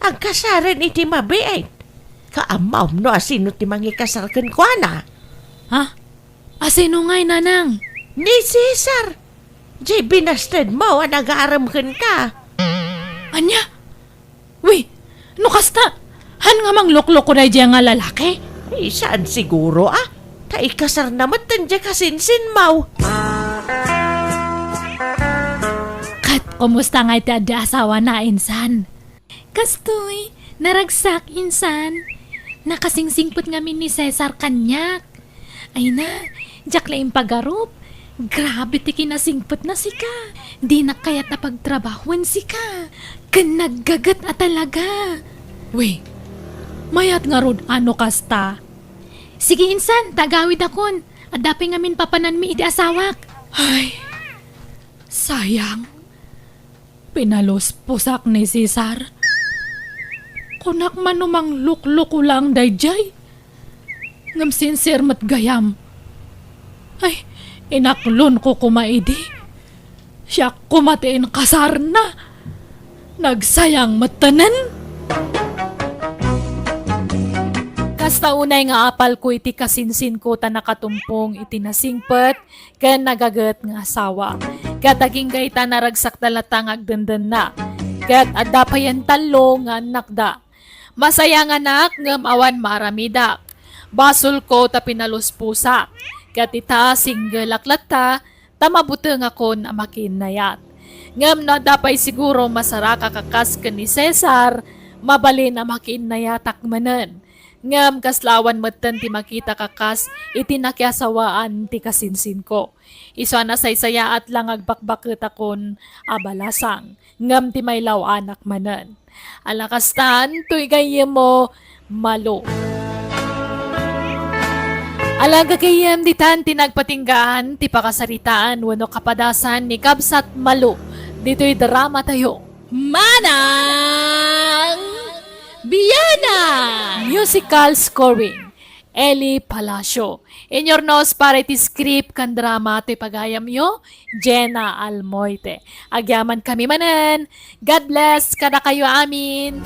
Agkasaren iti mabiit. Kaammom no asino ti mangikasar kenkuana? Ha? Asino ngay, nanang? Ni Cesar. Diay binastedmo a nagarem kenka. Ania? Wi, no kasta, Han nga manglukloko daydiay nga lalaki? Ay, saan siguro, ah? Ta ikasarna met daydiay kasinsinmo. Ket kumusta ngay ti adda asawana, insan? Kastoy, naragsak, insan. Nakasingsingpet ngamin ni Cesar kaniak. Ay na, diak la impagarup. Grabe ti kinasingpetna sika. Dinak kayat a pagtrabahoen sika. Ken naggaget a talaga. Wi, mayat ngarud a no kasta. Sige, insan, ta agawidakon. Adda pay ngamin papananmi iti asawak. Ay, sayang. Pinalusposak ni Cesar. Kunak man no manglukloko lang daydiay. Ngem sincere met gayam. Ay, inaklonko koma idi. Siak koma ti inkasarna. Nagsayang metten. Kasta unay nga apalko iti kasinsinko ta nakatumpong iti nasingpet ken nagaget nga asawa. Ket agingga ita naragsakda latta nga agdendenna. Ket adda payen tallo nga annakda. Masayanganak ngem awan maaramidak. Basolko ta pinalusposak. Ket ita, singgelak latta ta mabutengakon a makiinnayat. Ngem no adda pay siguro masarakak a kas ken ni Cesar, mabalin a makiinnayatak manen. Ngem kasla awan metten ti makitak a kas iti nakiasawaan ti kasinsinko. Isu a nasaysayaat la nga agbakbaketakon a balasang, ngem ti mailawaanak manen. Ala kastan, toy gayyemmo, Malo. Ala gayyem, ditan ti nagpatinggaan ti pakasaritaan wenno kapadasan ni Kabsat Malo ditoy dramatayo. Manang Biana! Musical scoring, Eli Palacio. Inyurnos para iti script ken drama toy pagayamyo, Jenna Almoite. Agyamankami manen. God bless kadakayo amin.